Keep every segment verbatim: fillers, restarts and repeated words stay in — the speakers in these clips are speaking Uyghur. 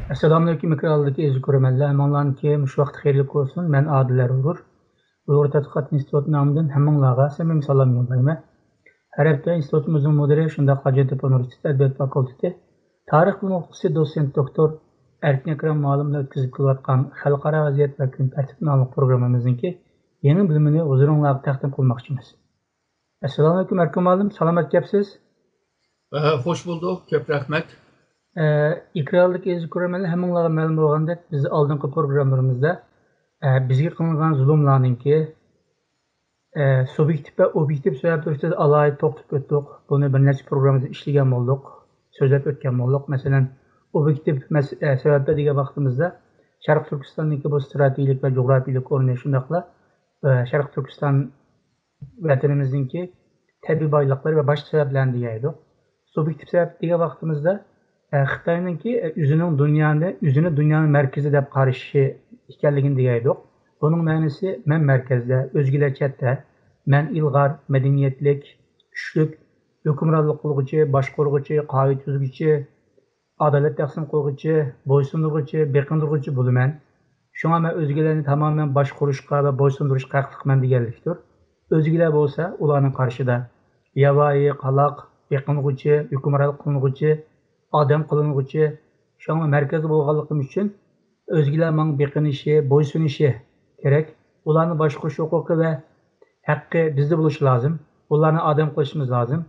ئەسسالامۇئەلەيكۇم، ئېكرانلىدىكى ئەزىز كۆرۈرمەنلەر، ھەممىڭلارنىڭكى مۇشۇ ۋاقتى خەيرلىك بولسۇن. مەن ئادىل ئەرئۇلۇر. ئۇيغۇر تەتقىقات ئىنستىتۇتى نامىدىن ھەممىڭلارغا سەمىمىي سالام يوللايمەن. ھەر ھەپتە ئىنستىتۇتىمىزنىڭ مۇدىرى، شۇنداقلا ھاجەتتېپە ئۇنىۋېرسىتېتى ئەدەبىيات فاكۇلتېتى تارىخ بىلىم ئوقۇتقۇچىسى، دوتسېنت دوكتور ئەركىن ئەكرەم مۇئەللىملەر ئۆتكۈزۈپ كېلىۋاتقان خەلقئارا ۋەزىيەت ۋە كۈن تەرتىپى ناملىق پروگراممىمىزنىڭكى يېڭى بۆلۈمىنى ھۇزۇرۇڭلارغا تەقدىم قىلماقچىمىز. ئەسسالامۇئەلەيكۇم، ئەركىن مۇئەللىم، سالامەت كەپسىز؟ ئە، خوش بولدۇق، كۆپ رەھمەت. ئە، ئېكرانلىق ئەزىز كۆرۈرمەنلەر، ھەممىڭلارغا مەلۇم بولغاندەك، بىز ئالدىنقى پروگراممىلىرىمىزدا، ئە، بىزگە قىلىنغان زۇلۇملارنىڭكى، ئە، سۇبيېكتىپ ۋە ئوبيېكتىپ سەۋەبلىرى ئۈستىدە ئالاھىدە توختىلىپ ئۆتتۇق. بۇنى بىر نەچچە پروگراممىدا ئىشلىگەن بولدۇق، سۆزلەپ ئۆتكەن بولدۇق. مەسىلەن، ئوبيېكتىپ مەس-، ئە، سەۋەبلەر دېگەن ۋاقتىمىزدا، شەرقىي تۈركىستاندىكى بۇ ستراتېگىيەلىك ۋە جۇغراپىيەلىك ئورنى، شۇنداقلا، ئە، شەرقىي تۈركىستان ۋەتىنىمىزنىڭكى تەبىئىي بايلىقلىرى ۋە باشقا سەۋەبلەرنى دېگەن ئىدۇق. سۇبيېكتىپ سەۋەب دېگەن ۋاقتىمىزدا، ئە، خىتاينىڭكى، ئە، ئۆزىنىڭ دۇنيانى، ئۆزىنى دۇنيانىڭ مەركىزى دەپ قارىشى ئىكەنلىكىنى دېگەن ئىدۇق. بۇنىڭ مەنىسى مەن مەركەزدە، ئۆزگىلەر چەتتە، مەن ئىلغار، مەدەنىيەتلىك، كۈچلۈك، ھۆكۈمرانلىق قىلغۇچى، باشقۇرغۇچى، قائىدە تۈزگۈچى، ئادالەت تەقسىم قىلغۇچى، بويسۇندۇرغۇچى، بېقىندۇرغۇچى بولىمەن. شۇڭا مەن ئۆزگىلەرنى تامامەن باشقۇرۇشقا ۋە بويسۇندۇرۇشقا ھەقلىقمەن دېگەنلىكتۇر. ئۆزگىلەر بولسا ئۇلارنىڭ قارشىدا ياۋايى، قالاق، بېقىنغۇچى، ھۆكۈمرانلىق قىلىنغۇچى، ئادەم قىلىنغۇچى. شۇڭا مەركەزدە بولغانلىقىم ئۈچۈن ئۆزگىلەر ماڭا بېقىنىشى، بويسۇنۇشى كېرەك. ئۇلارنى باشقۇرۇش ھوقۇقى ۋە ھەققى بىزدە بولۇشى لازىم. ئۇلارنى ئادەم قىلىشىمىز لازىم.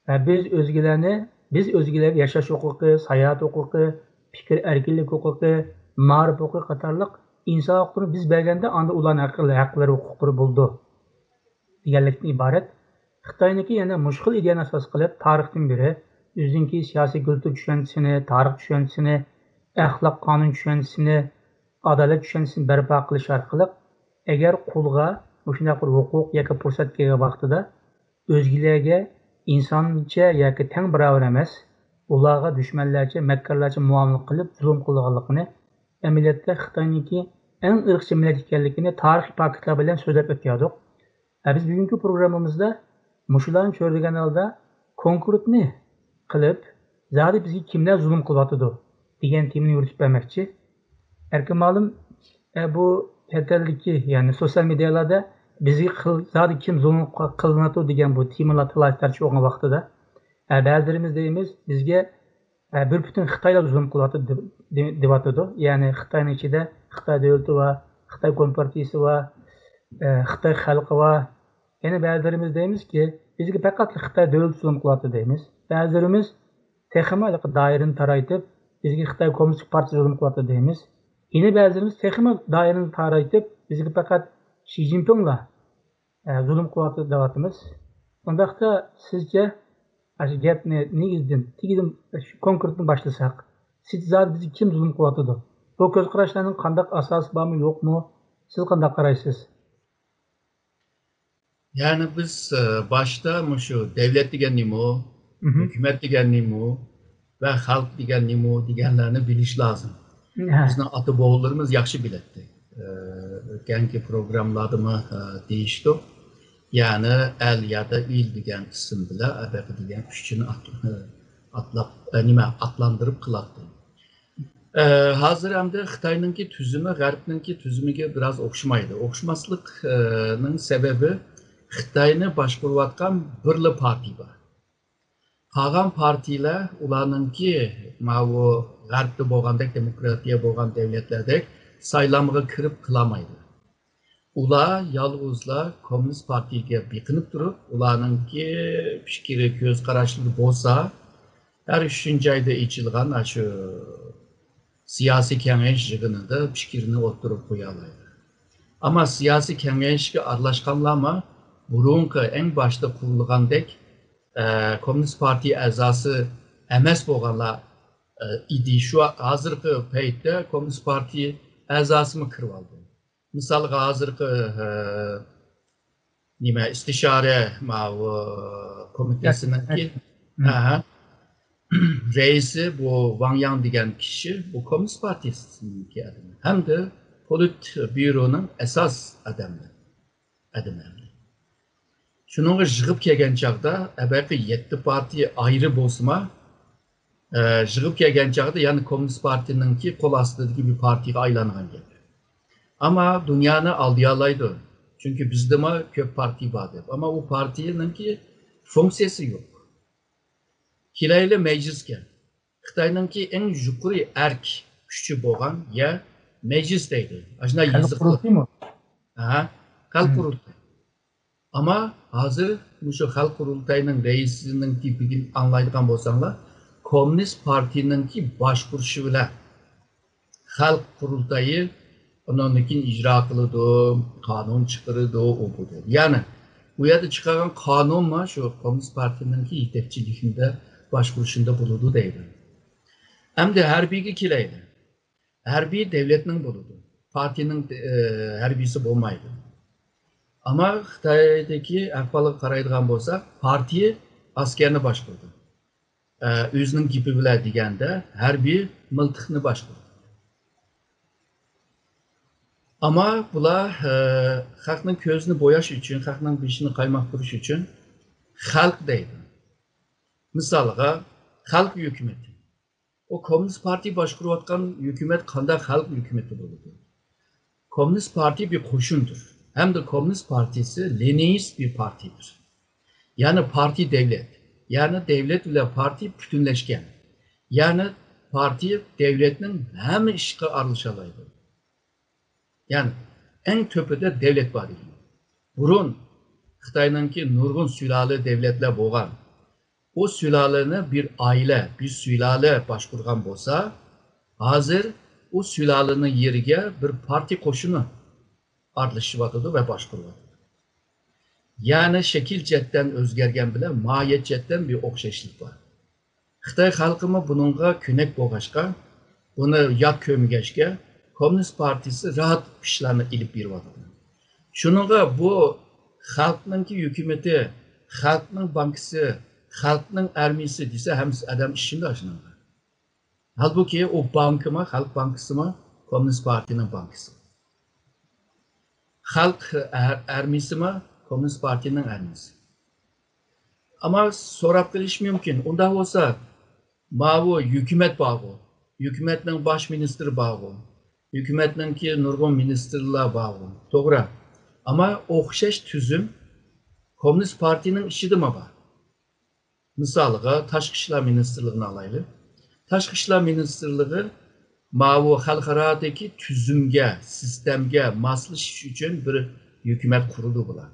ۋە بىز ئۆزگىلەرنى، بىز ئۆزگىلەرگە ياشاش ھوقۇقى، ساياھەت ھوقۇقى، پىكىر ئەركىنلىك ھوقۇقى، مائارىپ ھوقۇقى قاتارلىق ئىنسان ھوقۇقلىرىنى بىز بەرگەندە، ئاندىن ئۇلارنىڭ ھەققى-، ھەقلىرى، ھوقۇقلىرى بولىدۇ دېگەنلىكتىن ئىبارەت. خىتاينىڭكى يەنە مۇشۇ خىل ئىدىيەنى ئاساس قىلىپ، تارىختىن بېرى ئۆزىنىڭكى سىياسىي كۈلتۈر چۈشەنچىسىنى، تارىخ چۈشەنچىسىنى، ئەخلاق قانۇن چۈشەنچىسىنى، ئادالەت چۈشەنچىسىنى بەرپا قىلىش ئارقىلىق، ئەگەر قۇلغا مۇشۇنداق بىر ھوقۇق ياكى پۇرسەت كەلگەن ۋاقتىدا، ئۆزگىلەرگە ئىنسانچە ياكى تەڭ باراۋەر ئەمەس، ئۇلارغا دۈشمەنلەرچە، مەككارلارچە مۇئامىلە قىلىپ زۇلۇم قىلىدىغانلىقىنى، ئەمەلىيەتتە خىتاينىڭكى ئەڭ ئىرقچى مىللەت ئىكەنلىكىنى تارىخىي پاكىتلار بىلەن سۆزلەپ ئۆتكەنىدۇق. ھە، بىز بۈگۈنكى پروگراممىمىزدا مۇشۇلارنى چۆرىدىگەن ھالدا كونكرېتنى قىلىپ، زادى بىزگە كىملەر زۇلۇم قىلىۋاتىدۇ دېگەن تېمىنى يورۇتۇپ بەرمەكچى. ئەركىن مۇئەللىم، ئە، بۇ چەت ئەلدىكى، يەنى سوتسىيال مېدىيالاردا بىزگە قىل-، زادى كىم زۇلۇم قىلىنىدۇ دېگەن بۇ تېمىلار تالاش-تارتىش بولغان ۋاقتىدا، ئە، بەزىلىرىمىز دەيمىز، بىزگە، ئە، بىر پۈتۈن خىتايلار زۇلۇم قىلىۋاتىدۇ دەپ-، دەپ-، دەۋاتىدۇ. يەنى خىتاينىڭ ئىچىدە خىتاي دۆلىتى بار، خىتاي كومپارتىيىسى بار، ئە، خىتاي خەلقى بار. يەنە بەزىلىرىمىز دەيمىزكى، بىزگە پەقەت خىتاي دۆلىتى زۇلۇم قىلىۋاتىدۇ دەيمىز. بەزىلىرىمىز تېخىمۇ ھېلىقى دائىرىنى تارايتىپ، بىزگە خىتاي كوممۇنىستىك پارتىيىسى زۇلۇم قىلىۋاتىدۇ دەيمىز. يەنە بەزىلىرىمىز تېخىمۇ دائىرىنى تارايتىپ، بىزگە پەقەت شى جىنپىڭلا، ئە، زۇلۇم قىلىۋاتىدۇ دەۋاتىمىز. ئۇنداقتا سىزچە، ئاشۇ گەپنى نېگىزىدىن، تېگىدىن، شۇ كونكرېتنى باشلىساق، سىزچە زادى بىزگە كىم زۇلۇم قىلىۋاتىدۇ؟ بۇ كۆز قاراشلارنىڭ قانداق ئاساسى بارمۇ، يوقمۇ؟ سىز قانداق قارايسىز؟ يەنى بىز، ئە، باشتا مۇشۇ دەۋلەت دېگەن نېمە، مھم. ھۆكۈمەت دېگەن نېمە ۋە خەلق دېگەن نېمە دېگەنلەرنى بىلىش لازىم. ھە. بىزنىڭ ئاتا-بوۋىلىرىمىز ياخشى بىلەتتى. ئە، ئۆتكەنكى پروگراممىلاردىمۇ، ئە، دېيىشتۇق. يەنى ئەل يادا ئىل دېگەن ئىسىم بىلەن ئەبەقە دېگەن ئۈچىنى ئات-، ئە، ئاتلاپ، ئە، نېمە، ئاتلاندۇرۇپ قىلاتتى. ئە، ھازىر ئەمدى خىتاينىڭكى تۈزۈمى غەربنىڭكى تۈزۈمىگە بىراز ئوخشىمايدۇ. ئوخشىماسلىق، ئە، نىڭ سەۋەبى خىتاينى باشقۇرۇۋاتقان بىرلا پارتىيە بار. قالغان پارتىيەلەر ئۇلارنىڭكى ماۋۇ غەربتە بولغاندەك دېموكراتىيە بولغان دەۋلەتلەردەك سايلامغا كىرىپ قىلالمايدۇ. ئۇلار يالغۇزلا كوممۇنىست پارتىيەگە بېقىنىپ تۇرۇپ، ئۇلارنىڭكى پىكرى، كۆز قاراشلىرى بولسا، ھەر ئۈچىنچى ئايدا ئېچىلغان ئاشۇ سىياسىي كېڭەش يىغىنىدا پىكرىنى ئوتتۇرىغا قويالايدۇ. ئەمما سىياسىي كېڭەشكە ئارىلاشقانلارمۇ بۇرۇنقى ئەڭ باشتا قۇرۇلغاندەك، ئە، كوممۇنىست پارتىيە ئەزاسى ئەمەس بولغانلار، ئە، ئىدى. شۇ ھازىرقى پەيتتە كوممۇنىست پارتىيە ئەزاسىمۇ كىرىۋالدى. مىسالغا، ھازىرقى، ئە، نېمە، ئىستىشارە ماۋۇ كومىتېتىنىڭكى، ھە. ئەھە. رەئىسى بۇ ۋاڭ ياڭ دېگەن كىشى، بۇ كوممۇنىست پارتىيىسىنىڭكى ئادىمى ھەمدە پولىت بيۇرونىڭ ئاساس ئادەملىرى، ئادىمى. شۇنىڭغا يىغىپ كەلگەن چاغدا، ئەبەقى يەتتە پارتىيە ئايرى بولسىمۇ، ئە، يىغىپ كەلگەن چاغدا يەنە كوممۇنىست پارتىيىنىڭكى قول ئاستىدىكى بىر پارتىيىگە ئايلانغان گەپ. ئەمما دۇنيانى ئالدىيالايدۇ. چۈنكى بىزدىمۇ كۆپ پارتىيە بار دەپ. ئەمما ئۇ پارتىيىنىڭكى فۇنكسىيەسى يوق. كېلەيلى مەجلىسكە. خىتاينىڭكى ئەڭ يۇقىرى ئەرك كۈچى بولغان يەر مەجلىس دەيدۇ. ئاشۇنداق خەلق يېزىقلار. قۇرۇلتىيىمۇ؟ ھە، خەلق قۇرۇلتىيى. ئەمما ھازىر مۇشۇ خەلق قۇرۇلتايىنىڭ رەئىسىنىڭ گېپىدىن ئاڭلايدىغان بولساڭلار، كوممۇنىست پارتىيىنىڭكى باشقۇرۇشى بىلەن خەلق قۇرۇلتايى ئۇنىڭدىن كېيىن ئىجرا قىلىدۇ، قانۇن چىقىرىدۇ، ئۇ بۇ دەيدۇ. يەنى بۇ يەردە چىقارغان قانۇنمۇ شۇ كوممۇنىست پارتىيىنىڭكى يېتەكچىلىكىدە، باشقۇرۇشىدا بولىدۇ دەيدۇ. ئەمدى ھەربىيگە كېلەيلى. ھەربىي دەۋلەتنىڭ بولىدۇ، پارتىيىنىڭ، ئە، ھەربىيسى بولمايدۇ. ئەمما خىتايدىكى ئەھۋالغا قارايدىغان بولساق، پارتىيە ئەسكەرنى باشقۇرىدۇ. ئە، ئۆزىنىڭ گېپى بىلەن دېگەندە، ھەربىي مىلتىقنى باشقۇرىدۇ. ئەمما بۇلار، ئە، خەقنىڭ كۆزىنى بوياش ئۈچۈن، خەقنىڭ بېشىنى قايماقتۇرۇش ئۈچۈن خەلق دەيدۇ. مىسالغا، خەلق ھۆكۈمىتى. ئۇ كوممۇنىست پارتىيە باشقۇرۇۋاتقان ھۆكۈمەت قانداق خەلق ھۆكۈمىتى بولىدۇ؟ كوممۇنىست پارتىيە بىر قوشۇندۇر. ھەمدە كوممۇنىست پارتىيىسى لېنىنىست بىر پارتىيىدۇر. يەنى پارتىيە دەۋلەت. يەنى دەۋلەت بىلەن پارتىيە پۈتۈنلەشكەن. يەنى پارتىيە دەۋلەتنىڭ ھەممە ئىشىغا ئارىلىشالايدۇ. يەنى ئەڭ تۆپىدە دەۋلەت بار دېگەن. بۇرۇن خىتاينىڭكى نۇرغۇن سۇلالە دەۋلەتلەر بولغان. ئۇ سۇلالىنى بىر ئائىلە، بىر سۇلالە باشقۇرغان بولسا، ھازىر ئۇ سۇلالىنىڭ يېرىگە بىر پارتىيە قوشۇنى ئارىلىشىۋاتىدۇ ۋە باشقۇرۇۋاتىدۇ. يەنى شەكىل جەھەتتىن ئۆزگەرگەن بىلەن ماھىيەت جەھەتتىن بىر ئوخشاشلىق بار. خىتاي خەلقىمۇ بۇنىڭغا كۆنەك بولغاچقا، بۇنى يات كۆرمىگەچكە، كوممۇنىست پارتىيىسى راھەت ئىشلارنى ئېلىپ بېرىۋاتىدۇ. شۇنىڭغا بۇ خەلقنىڭكى ھۆكۈمىتى، خەلقنىڭ بانكىسى، خەلقنىڭ ئارمىيىسى دېسە، ھەممىسى ئادەم ئىشىنىدۇ شۇنىڭغا. ھالبۇكى، ئۇ بانكىمۇ، خەلق بانكىسىمۇ، كوممۇنىست پارتىيىنىڭ بانكىسى. خەلق ئار-، ئارمىيىسىمۇ، كوممۇنىست پارتىيىنىڭ ئارمىيىسى. ئەمما سوراپ قېلىشى مۇمكىن، ئۇنداق بولسا، ماۋۇ ھۆكۈمەت بارغۇ، ھۆكۈمەتنىڭ باش مىنىستىرى بارغۇ، ھۆكۈمەتنىڭكى نۇرغۇن مىنىستىرلار بارغۇ، توغرا. ئەمما ئوخشاش تۈزۈم كوممۇنىست پارتىيىنىڭ ئىچىدىمۇ بار. مىسالغا، تاشقى ئىشلار مىنىستىرلىقىنى ئالايلى. تاشقى ئىشلار مىنىستىرلىقى ماۋۇ خەلقئارادىكى تۈزۈمگە، سىستېمىگە ماسلىشىش ئۈچۈن بىر ھۆكۈمەت قۇرىدۇ بۇلار.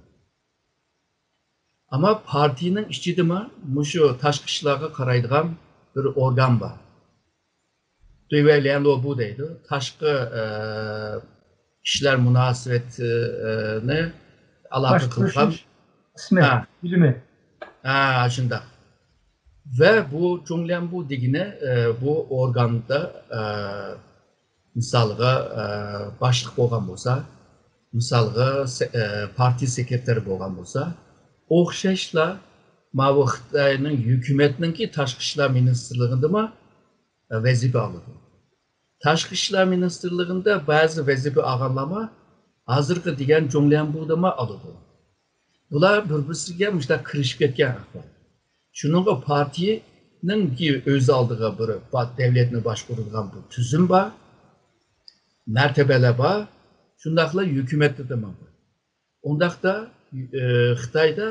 ئەمما پارتىيىنىڭ ئىچىدىمۇ مۇشۇ تاشقى ئىشلارغا قارايدىغان بىر ئورگان بار. دۇيۋەي ليەنلۇبۇ دەيدۇ. تاشقى، ئە، ئىشلار مۇناسىۋىتىنى ئالاقە قىلغان. باشقۇرۇش قىسمى، ھە. بۆلۈمى. ھە، شۇنداق. ۋە بۇ جۇڭليەنبۇ دېگىنى، ئە، بۇ ئورگاندا، ئە، مىسالغا، ئە، باشلىق بولغان بولسا، مىسالغا، سە-، ئە، پارتىيە سېكرېتارى بولغان بولسا، ئوخشاشلا ماۋۇ خىتاينىڭ ھۆكۈمەتنىڭكى تاشقى ئىشلار مىنىستىرلىقىدىمۇ ۋەزىپە ئالىدۇ. تاشقى ئىشلار مىنىستىرلىقىدا بەزى ۋەزىپە ئالغانلارمۇ ھازىرقى دېگەن جۇڭليەنبۇدىمۇ ئالىدۇ. بۇلار بىر-بىرسىگە مۇشۇنداق كىرىشىپ كەتكەن ئەھۋال. شۇنىڭغا پارتىيىنىڭكى ئۆز ئالدىغا بىر با-، دەۋلەتنى باشقۇرىدىغان بىر تۈزۈم بار، مەرتىبىلەر بار، شۇنداقلا ھۆكۈمەتتىمۇ بار. ئۇنداقتا، ئى، خىتايدا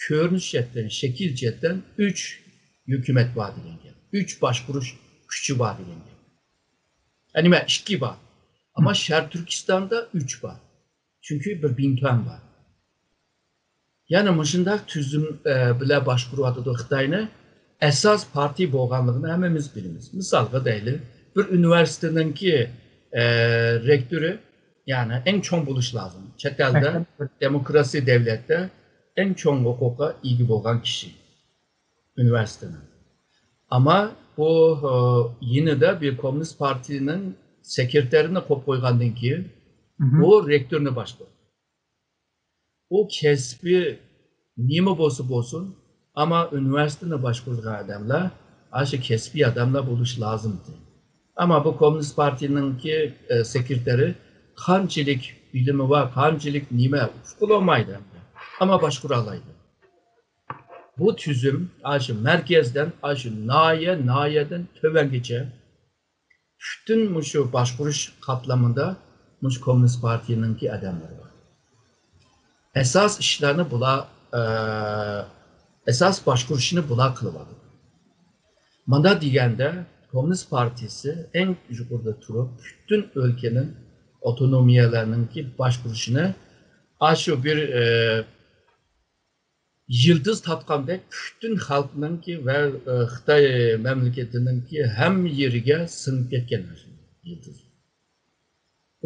كۆرۈنۈش جەھەتتىن، شەكىل جەھەتتىن ئۈچ ھۆكۈمەت بار دېگەن گەپ. ئۈچ باشقۇرۇش كۈچى بار دېگەن گەپ. يەنى نېمە، ئىككى بار. ئەمما شەرقىي تۈركىستاندا ئۈچ بار. چۈنكى بىر بىڭتۈەن بار. يەنى مۇشۇنداق تۈزۈم، ئە، بىلەن باشقۇرۇۋاتىدۇ خىتاينى. ئاساس پارتىيە بولغانلىقىنى ھەممىمىز بىلىمىز. مىسالغا دەيلى، بىر ئۇنىۋېرسىتېتنىڭكى، ئە، رېكتورى، يەنى ئەڭ چوڭ بولۇش لازىم. چەت ئەلدە، دېموكراسىيە دەۋلەتتە ئەڭ چوڭ ھوقۇققا ئىگە بولغان كىشى ئۇنىۋېرسىتېتنىڭ. ئەمما بۇ، ئە، يېنىدا بىر كوممۇنىست پارتىيىنىڭ سېكرېتارىنى قويۇپ قويغاندىن كېيىن، ئۇ رېكتورنى باشقۇرىدۇ. ئۇ كەسپى نېمە بولسا بولسۇن، ئەمما ئۇنىۋېرسىتېتنى باشقۇرىدىغان ئادەملەر ئاشۇ كەسپىي ئادەملەر بولۇشى لازىم. ئەمما بۇ كوممۇنىست پارتىيىنىڭكى، ئە، سېكرېتارى قانچىلىك بىلىمى بار، قانچىلىك نېمە، ئۇققىلى بولمايدۇ ئەمدى. ئەمما باشقۇرالايدۇ. بۇ تۈزۈم ئاشۇ مەركەزدىن، ئاشۇ ناھىيە، ناھىيەدىن تۆۋەنگىچە پۈتۈن مۇشۇ باشقۇرۇش قاتلىمىدا مۇشۇ كوممۇنىست پارتىيىنىڭكى ئادەملىرى بار. ئاساس ئىشلارنى بۇلار، ئە، ئاساس باشقۇرۇشنى بۇلار قىلىۋاتىدۇ. مانا دېگەندە، كوممۇنىست پارتىيىسى ئەڭ يۇقىرىدا تۇرۇپ، پۈتۈن ئۆلكىنىڭ ئاپتونومىيەلەرنىڭكى باشقۇرۇشىنى ئاشۇ بىر، ئە، يىلتىز تارتقاندەك پۈتۈن خەلقنىڭكى ۋە، ئە، خىتاي مەملىكىتىنىڭكى ھەممە يېرىگە سىڭىپ كەتكەن يىلتىز.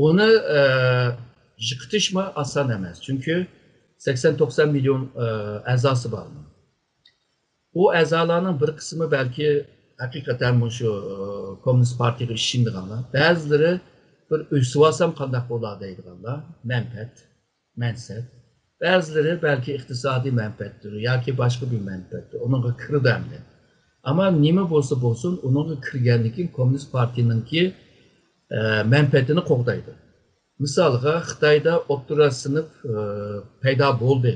ئۇنى، ئە، يىقىتىشمۇ ئاسان ئەمەس. چۈنكى سەكسەن توقسان مىليون، ئە، ئەزاسى بار. ئۇ ئەزالارنىڭ بىر قىسمى بەلكى ھەقىقەتەن مۇشۇ، ئە، كوممۇنىست پارتىيىگە ئىشىنىدىغانلار، بەزىلىرى بىر ئۆسۈۋالسام قانداق بولار دەيدىغانلار، مەنپەئەت، مەنسەپ. بەزىلىرى بەلكى ئىقتىسادىي مەنپەئەتتۇر ياكى باشقا بىر مەنپەئەتتۇر. ئۇنىڭغا كىرىدۇ ئەمدى. ئەمما نېمە بولسا بولسۇن، ئۇنىڭغا كىرگەندىن كېيىن كوممۇنىست پارتىيىنىڭكى، ئە، مەنپەئەتىنى قوغدايدۇ. مىسالغا، خىتايدا ئوتتۇرا سىنىپ، ئە، پەيدا بولدى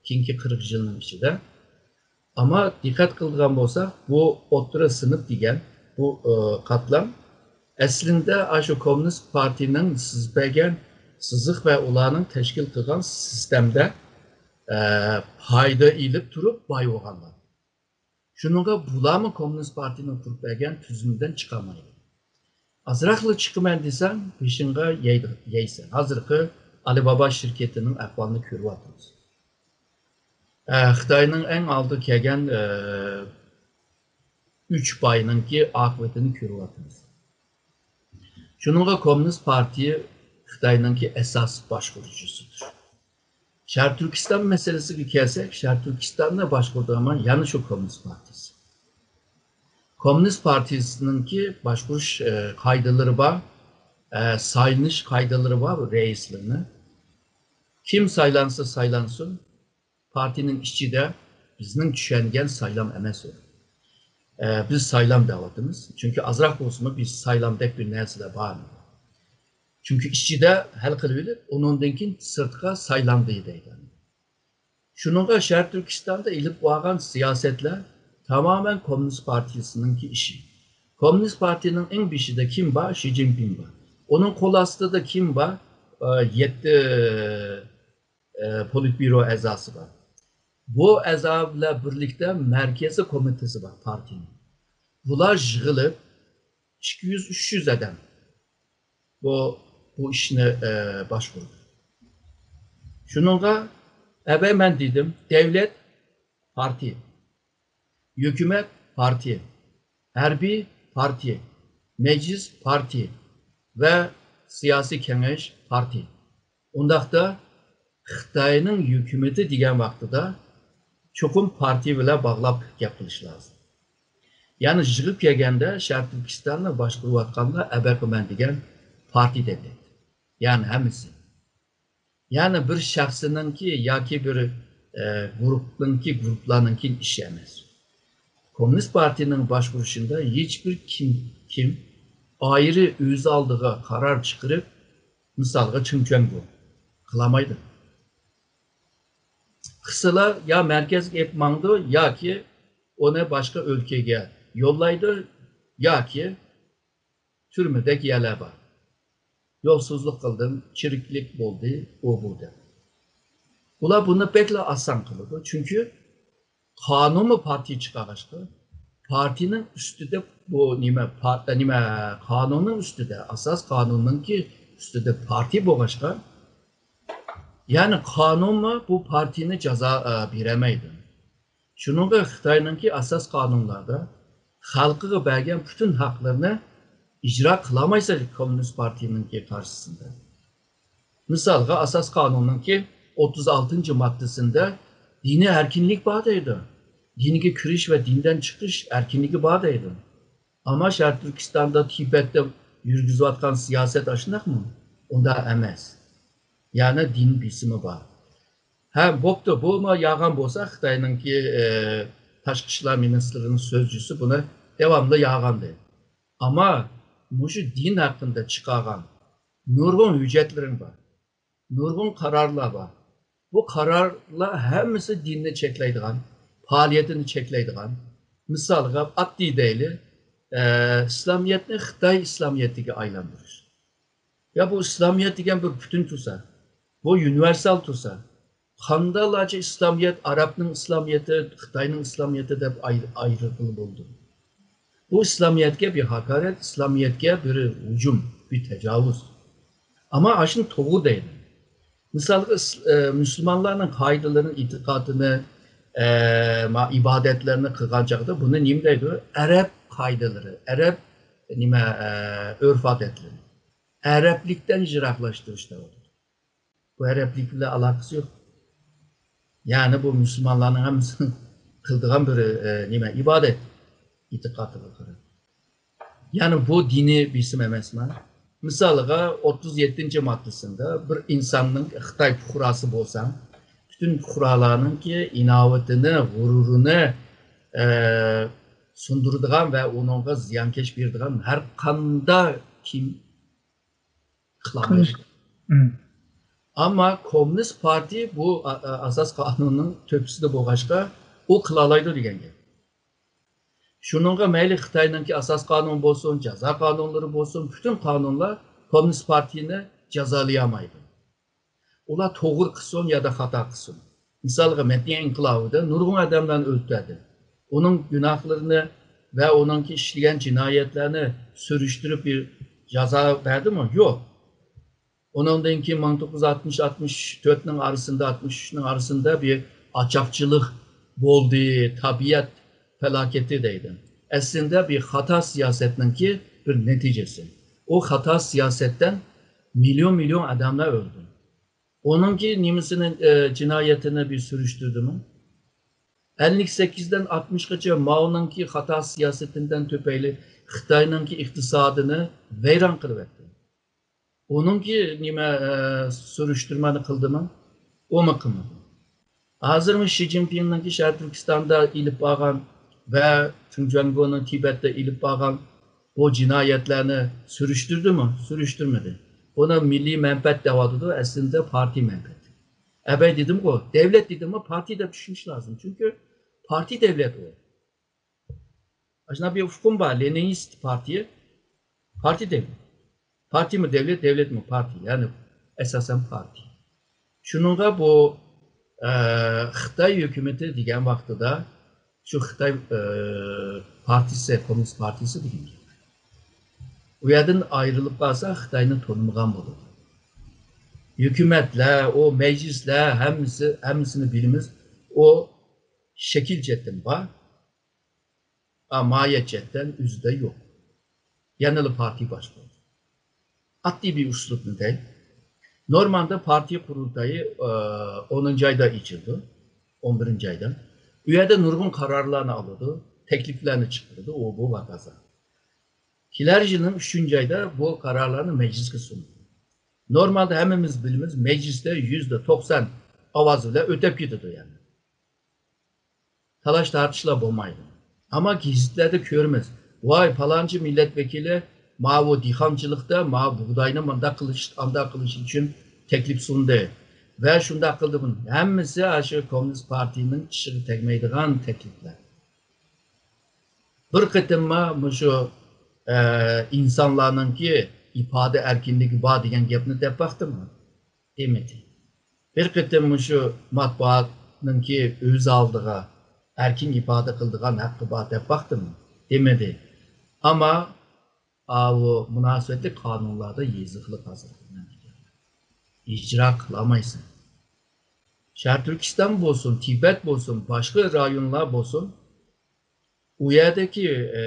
كېيىنكى قىرىق يىلنىڭ ئىچىدە. ئەمما دىققەت قىلىدىغان بولساق، بۇ ئوتتۇرا سىنىپ دېگەن بۇ، ئە، قاتلام ئەسلىندە ئاشۇ كوممۇنىست پارتىيىنىڭ سىزىپ بەرگەن سىزىق ۋە ئۇلارنىڭ تەشكىل قىلغان سىستېمىدە، ئە، پايدا ئېلىپ تۇرۇپ باي بولغانلار. شۇنىڭغا بۇلارمۇ كوممۇنىست پارتىيىنىڭ قۇرۇپ بەرگەن تۈزۈمىدىن چىقالمايدۇ. ئازراقلا چىقىمەن دېسەڭ، بېشىڭغا يەيدۇ-، يەيسەن. ھازىرقى ئالىبابا شىركىتىنىڭ ئەھۋالىنى كۆرۈۋاتىمىز. ئە، خىتاينىڭ ئەڭ ئالدىغا كەلگەن، ئە، ئۈچ باينىڭكى ئاقىۋىتىنى كۆرۈۋاتىمىز. شۇنىڭغا كوممۇنىست پارتىيە خىتاينىڭكى ئاساسىي باشقۇرغۇچىسىدۇر. شەرقىي تۈركىستان مەسىلىسىگە كەلسەك، شەرقىي تۈركىستاننى باشقۇرىدىغان يەنە شۇ كوممۇنىست پارتىيىسى. كوممۇنىست پارتىيىسىنىڭكى باشقۇرۇش، ئە، قائىدىلىرى بار، ئە، سايلىنىش قائىدىلىرى بار رەئىسلىرىنى. كىم سايلانسا سايلانسۇن، پارتىيىنىڭ ئىچىدە بىزنىڭ چۈشەنگەن سايلام ئەمەس ئۇ. ئە، بىز سايلام دەۋاتىمىز. چۈنكى ئازراق بولسىمۇ بىز سايلامدەك بىر نەرسىلەر بار. چۈنكى ئىچىدە ھەل قىلىۋېلىپ، ئۇنىڭدىن كېيىن سىرتقا سايلاندى دەيدۇ. شۇنىڭغا شەرقىي تۈركىستاندا ئېلىپ بارغان سىياسەتلەر تامامەن كوممۇنىست پارتىيىسىنىڭكى ئىشى. كوممۇنىست پارتىيىنىڭ ئەڭ بېشىدا كىم بار؟ شى جىنپىڭ بار. ئۇنىڭ قول ئاستىدا كىم بار؟ ئە، يەتتە، ئە، پولىتبيۇرو ئەزاسى بار. بۇ ئەزا بىلەن بىرلىكتە مەركىزىي كومىتېتى بار پارتىيىنىڭ. بۇلار يىغىلىپ، ئىككى يۈز، ئۈچ يۈز ئادەم بۇ، بۇ ئىشنى، ئە، باشقۇرىدۇ. شۇنىڭغا ئەبەي مەن دېدىم، دەۋلەت پارتىيە، ھۆكۈمەت پارتىيە، ھەربىي پارتىيە، مەجلىس پارتىيە ۋە سىياسىي كېڭەش پارتىيە. ئۇنداقتا خىتاينىڭ ھۆكۈمىتى دېگەن ۋاقتىدا چوقۇم پارتىيە بىلەن باغلاپ گەپ قىلىش لازىم. يەنى يىغىپ كەلگەندە شەرقىي تۈركىستاننى باشقۇرۇۋاتقانلار ئەبەقىمەن دېگەن پارتىيە دەۋلەت. يەنى ھەممىسى. يەنى بىر شەخسنىڭكى ياكى بىر، ئە، گۇرۇپنىڭكى، گۇرۇپلارنىڭكى ئىشى ئەمەس. كوممۇنىست پارتىيىنىڭ باشقۇرۇشىدا ھېچبىر كىم، كىم ئايرى ئۆز ئالدىغا قارار چىقىرىپ، مىسالغا چېن چۈەنگو قىلالمايدۇ. قىلسىلا يا مەركەزگە ئېلىپ ماڭىدۇ ياكى ئۇنى باشقا ئۆلكىگە يوللايدۇ ياكى تۈرمىدەك يەرلەر بار. يولسىزلىق قىلدىم، چىرىكلىك بولدى، ئۇ بۇ دەپ. ئۇلار بۇنى بەكلا ئاسان قىلىدۇ. چۈنكى قانۇنمۇ پارتىيە چىقارغاچقا، پارتىيىنىڭ ئۈستىدە بۇ نېمە، پا-، نېمە، قانۇننىڭ ئۈستىدە، ئاساس قانۇننىڭكى ئۈستىدە پارتىيە بولغاچقا، يەنى قانۇنمۇ بۇ پارتىيىنى جازا، ئە، بېرەلمەيدۇ. شۇنىڭغا خىتاينىڭكى ئاساس قانۇنلاردا خەلقىگە بەرگەن پۈتۈن ھەقلىرىنى ئىجرا قىلالمايسىز كوممۇنىست پارتىيىنىڭكى قارشىسىدا. مىسالغا، ئاساس قانۇننىڭكى ئوتتۇز ئالتىنچى ماددىسىندە دىنىي ئەركىنلىك بار دەيدۇ. دىنگە كىرىش ۋە دىندىن چىقىش ئەركىنلىكى بار دەيدۇ. ئەمما شەرقىي تۈركىستاندا، تىبەتتە يۈرگۈزۈۋاتقان سىياسەت ئاشۇنداقمۇ؟ ئۇنداق ئەمەس. يەنى دىن بېسىمى بار. ھە، بوپتۇ، بۇمۇ يالغان بولسا، خىتاينىڭكى، ئە، تاشقى ئىشلار مىنىستىرلىقىنىڭ سۆزچىسى بۇنى داۋاملىق يالغان دەيدۇ. ئەمما مۇشۇ دىن ھەققىدە چىقارغان نۇرغۇن ھۆججەتلىرىڭ بار. نۇرغۇن قارارلار بار. بۇ قارارلار ھەممىسى دىننى چەكلەيدىغان، پائالىيىتىنى چەكلەيدىغان، مىسالغا ئاددىي دەيلى، ئە، ئىسلامىيەتنى خىتاي ئىسلامىيەتىگە ئايلاندۇرۇش. يا بۇ ئىسلامىيەت دېگەن بىر پۈتۈن تۇرسا، بۇ ئۇنىۋېرسال تۇرسا، قانداقلارچە ئىسلامىيەت، ئەرەبنىڭ ئىسلامىيىتى، خىتاينىڭ ئىسلامىيىتى دەپ ئاي-، ئايرىغىلى بولىدۇ؟ بۇ ئىسلامىيەتكە بىر ھاقارەت، ئىسلامىيەتكە بىر ھۇجۇم، بىر تاجاۋۇز. ئەمما ئاشۇنى توغرا دەيدۇ. مىسالغا، ئىس-، ئە، مۇسۇلمانلارنىڭ قائىدىلىرىنى، ئېتىقادىنى، ئە، ما-، ئىبادەتلەرنى قىلغان چاغدا بۇنى نېمە دەيدۇ؟ ئەرەب قائىدىلىرى، ئەرەب نېمە، ئە، ئۆرپ-ئادەتلىرى. ئەرەبلىكتىن يىراقلاشتۇرۇش دەۋاتىدۇ. بۇ ئەرەبلىك بىلەن ئالاقىسى يوق. يەنى بۇ مۇسۇلمانلارنىڭ ھەممىسى قىلىدىغان بىر، ئە، نېمە، ئىبادەت، ئېتىقادىغا قاراپ. يەنى بۇ دىنىي بېسىم ئەمەسمۇ؟ مىسالىغا، ئوتتۇز يەتتىنچى ماددىسىدا بىر ئىنساننىڭ خىتاي پۇقراسى بولسا، پۈتۈن پۇقرالارنىڭكى ئىناۋىتىنى، غۇرۇرىنى، ئە، سۇندۇرىدىغان ۋە ئۇنىڭغا زىيانكەش بېرىدىغان ھەر قانداق كىم قىلالمايدۇ. ئەمما كوممۇنىست پارتىيە بۇ ئا-، ئا-، ئاساس قانۇننىڭ تۆپىسىدە بولغاچقا، ئۇ قىلالايدۇ دېگەن گەپ. شۇنىڭغا مەيلى خىتاينىڭكى ئاساس قانۇن بولسۇن، جازا قانۇنلىرى بولسۇن، پۈتۈن قانۇنلار كوممۇنىست پارتىيىنى جازالىيالمايدۇ. ئۇلار توغرا قىلسۇن يا خاتا قىلسۇن. مىسالغا، مەدەنىيەت ئىنقىلابىدا نۇرغۇن ئادەملەرنى ئۆلتۈردى. ئۇنىڭ گۇناھلىرىنى ۋە ئۇنىڭكى ئىشلىگەن جىنايەتلەرنى سۈرۈشتۈرۈپ بىر جازا بەردىمۇ؟ يوق. ئۇنىڭدىن كېيىن مىڭ توققۇز يۈز ئاتمىش، ئاتمىش تۆتنىڭ ئارىسىدا، ئاتمىش ئۈچنىڭ ئارىسىدا بىر ئاچاقچىلىق بولدى، تەبىئەت پالاكىتى دەيدۇ. ئەسلىدە بىر خاتا سىياسەتنىڭكى بىر نەتىجىسى. ئۇ خاتا سىياسەتتىن مىليون مىليون ئادەملەر ئۆلدى. ئۇنىڭكى نېمىسىنى، ئە، جىنايىتىنى بىر سۈرۈشتۈردىمۇ؟ ئەللىك سەككىزدىن ئاتمىشقىچە ماۋنىڭكى خاتا سىياسىتىدىن تۈپەيلى خىتاينىڭكى ئىقتىسادىنى ۋەيران قىلىۋەتتى. ئۇنىڭكى نېمە، ئە، سۈرۈشتۈرمىنى قىلدىمۇ؟ ئۇمۇ قىلمىدى. ھازىرمۇ شى جىنپىڭنىڭكى شەرقىي تۈركىستاندا ئېلىپ بارغان ۋە چېن جۈەنگونىڭ تىبەتتە ئېلىپ بارغان بۇ جىنايەتلەرنى سۈرۈشتۈردىمۇ؟ سۈرۈشتۈرمىدى. ئۇنى مىللىي مەنپەئەت دەۋاتىدۇ، ئەسلىدە پارتىي مەنپەئەتى. ئەبەي دېدىمغۇ، دەۋلەت دېدىممۇ، پارتىي دەپ چۈشىنىش لازىم. چۈنكى پارتىي دەۋلەت ئۇ. ئاشۇنداق بىر ئۇقۇم بار، لېنىنىست پارتىيە، پارتىي دەۋلەت. پارتىيىمۇ دەۋلەت، دەۋلەتمۇ پارتىيە، يەنى ئاساسەن پارتىيە. شۇنىڭغا بۇ، ئە، خىتاي ھۆكۈمىتى دېگەن ۋاقتىدا شۇ خىتاي، ئە، پارتىيىسى، كوممۇنىست پارتىيىسى دېگەن گەپ. ئۇ يەردىن ئايرىلىپ قالسا، خىتاينى تونۇمىغان بولىدۇ. ھۆكۈمەتلەر، ئۇ مەجلىسلەر، ھەممىسى، ھەممىسىنى بىلىمىز. ئۇ شەكىل جەھەتتىن بار، ئا، ماھىيەت جەھەتتىن ئۆزىدە يوق. يەنىلا پارتىيە باشقۇرىدۇ. ئاددىي بىر ئۇسلۇبنى دەي. نورمالدا پارتىيە قۇرۇلتايى، ئە، ئونىنچى ئايدا ئېچىلىدۇ، ئون بىرىنچى ئايدا. ئۇ يەردە نۇرغۇن قارارلارنى ئالىدۇ، تەكلىپلەرنى چىقىرىدۇ، ئۇ بۇ ۋە ھاكازا. كېلەر يىلنىڭ ئۈچىنچى ئايدا بۇ قارارلارنى مەجلىسكە سۇنىدۇ. نورمالدا ھەممىمىز بىلىمىز، مەجلىستە يۈزدە توقسان ئاۋاز بىلەن ئۆتۈپ كېتىدۇ يەنى. تالاش تارتىشلار بولمايدۇ. ئەمما گېزىتلەردە كۆرىمىز، ۋاي، پالانچى مىللەت ۋەكىلى ماۋۇ دېھقانچىلىقتا ماۋۇ بۇغداينى مۇنداق قىلىش، ئانداق قىلىش ئۈچۈن تەكلىپ سۇندى ۋە شۇنداق قىلدى بۇنى. ھەممىسى ئاشۇ كوممۇنىست پارتىيىنىڭ چىشىغا تەگمەيدىغان تەكلىپلەر. بىر قېتىممۇ مۇشۇ، ئە، ئىنسانلارنىڭكى ئىپادە ئەركىنلىكى بار دېگەن گەپنى دەپ باقتىمۇ؟ دېمىدى. بىر قېتىم مۇشۇ مەتبۇئاتنىڭكى ئۆز ئالدىغا ئەركىن ئىپادە قىلىدىغان ھەققى بار دەپ باقتىمۇ؟ دېمىدى. ئەمما ئاۋۇ مۇناسىۋەتلىك قانۇنلاردا يېزىقلىق ھازىر ئىجرا قىلالمايسەن. شەرقىي تۈركىستان بولسۇن، تىبەت بولسۇن، باشقا رايونلار بولسۇن، ئۇ يەردىكى، ئە،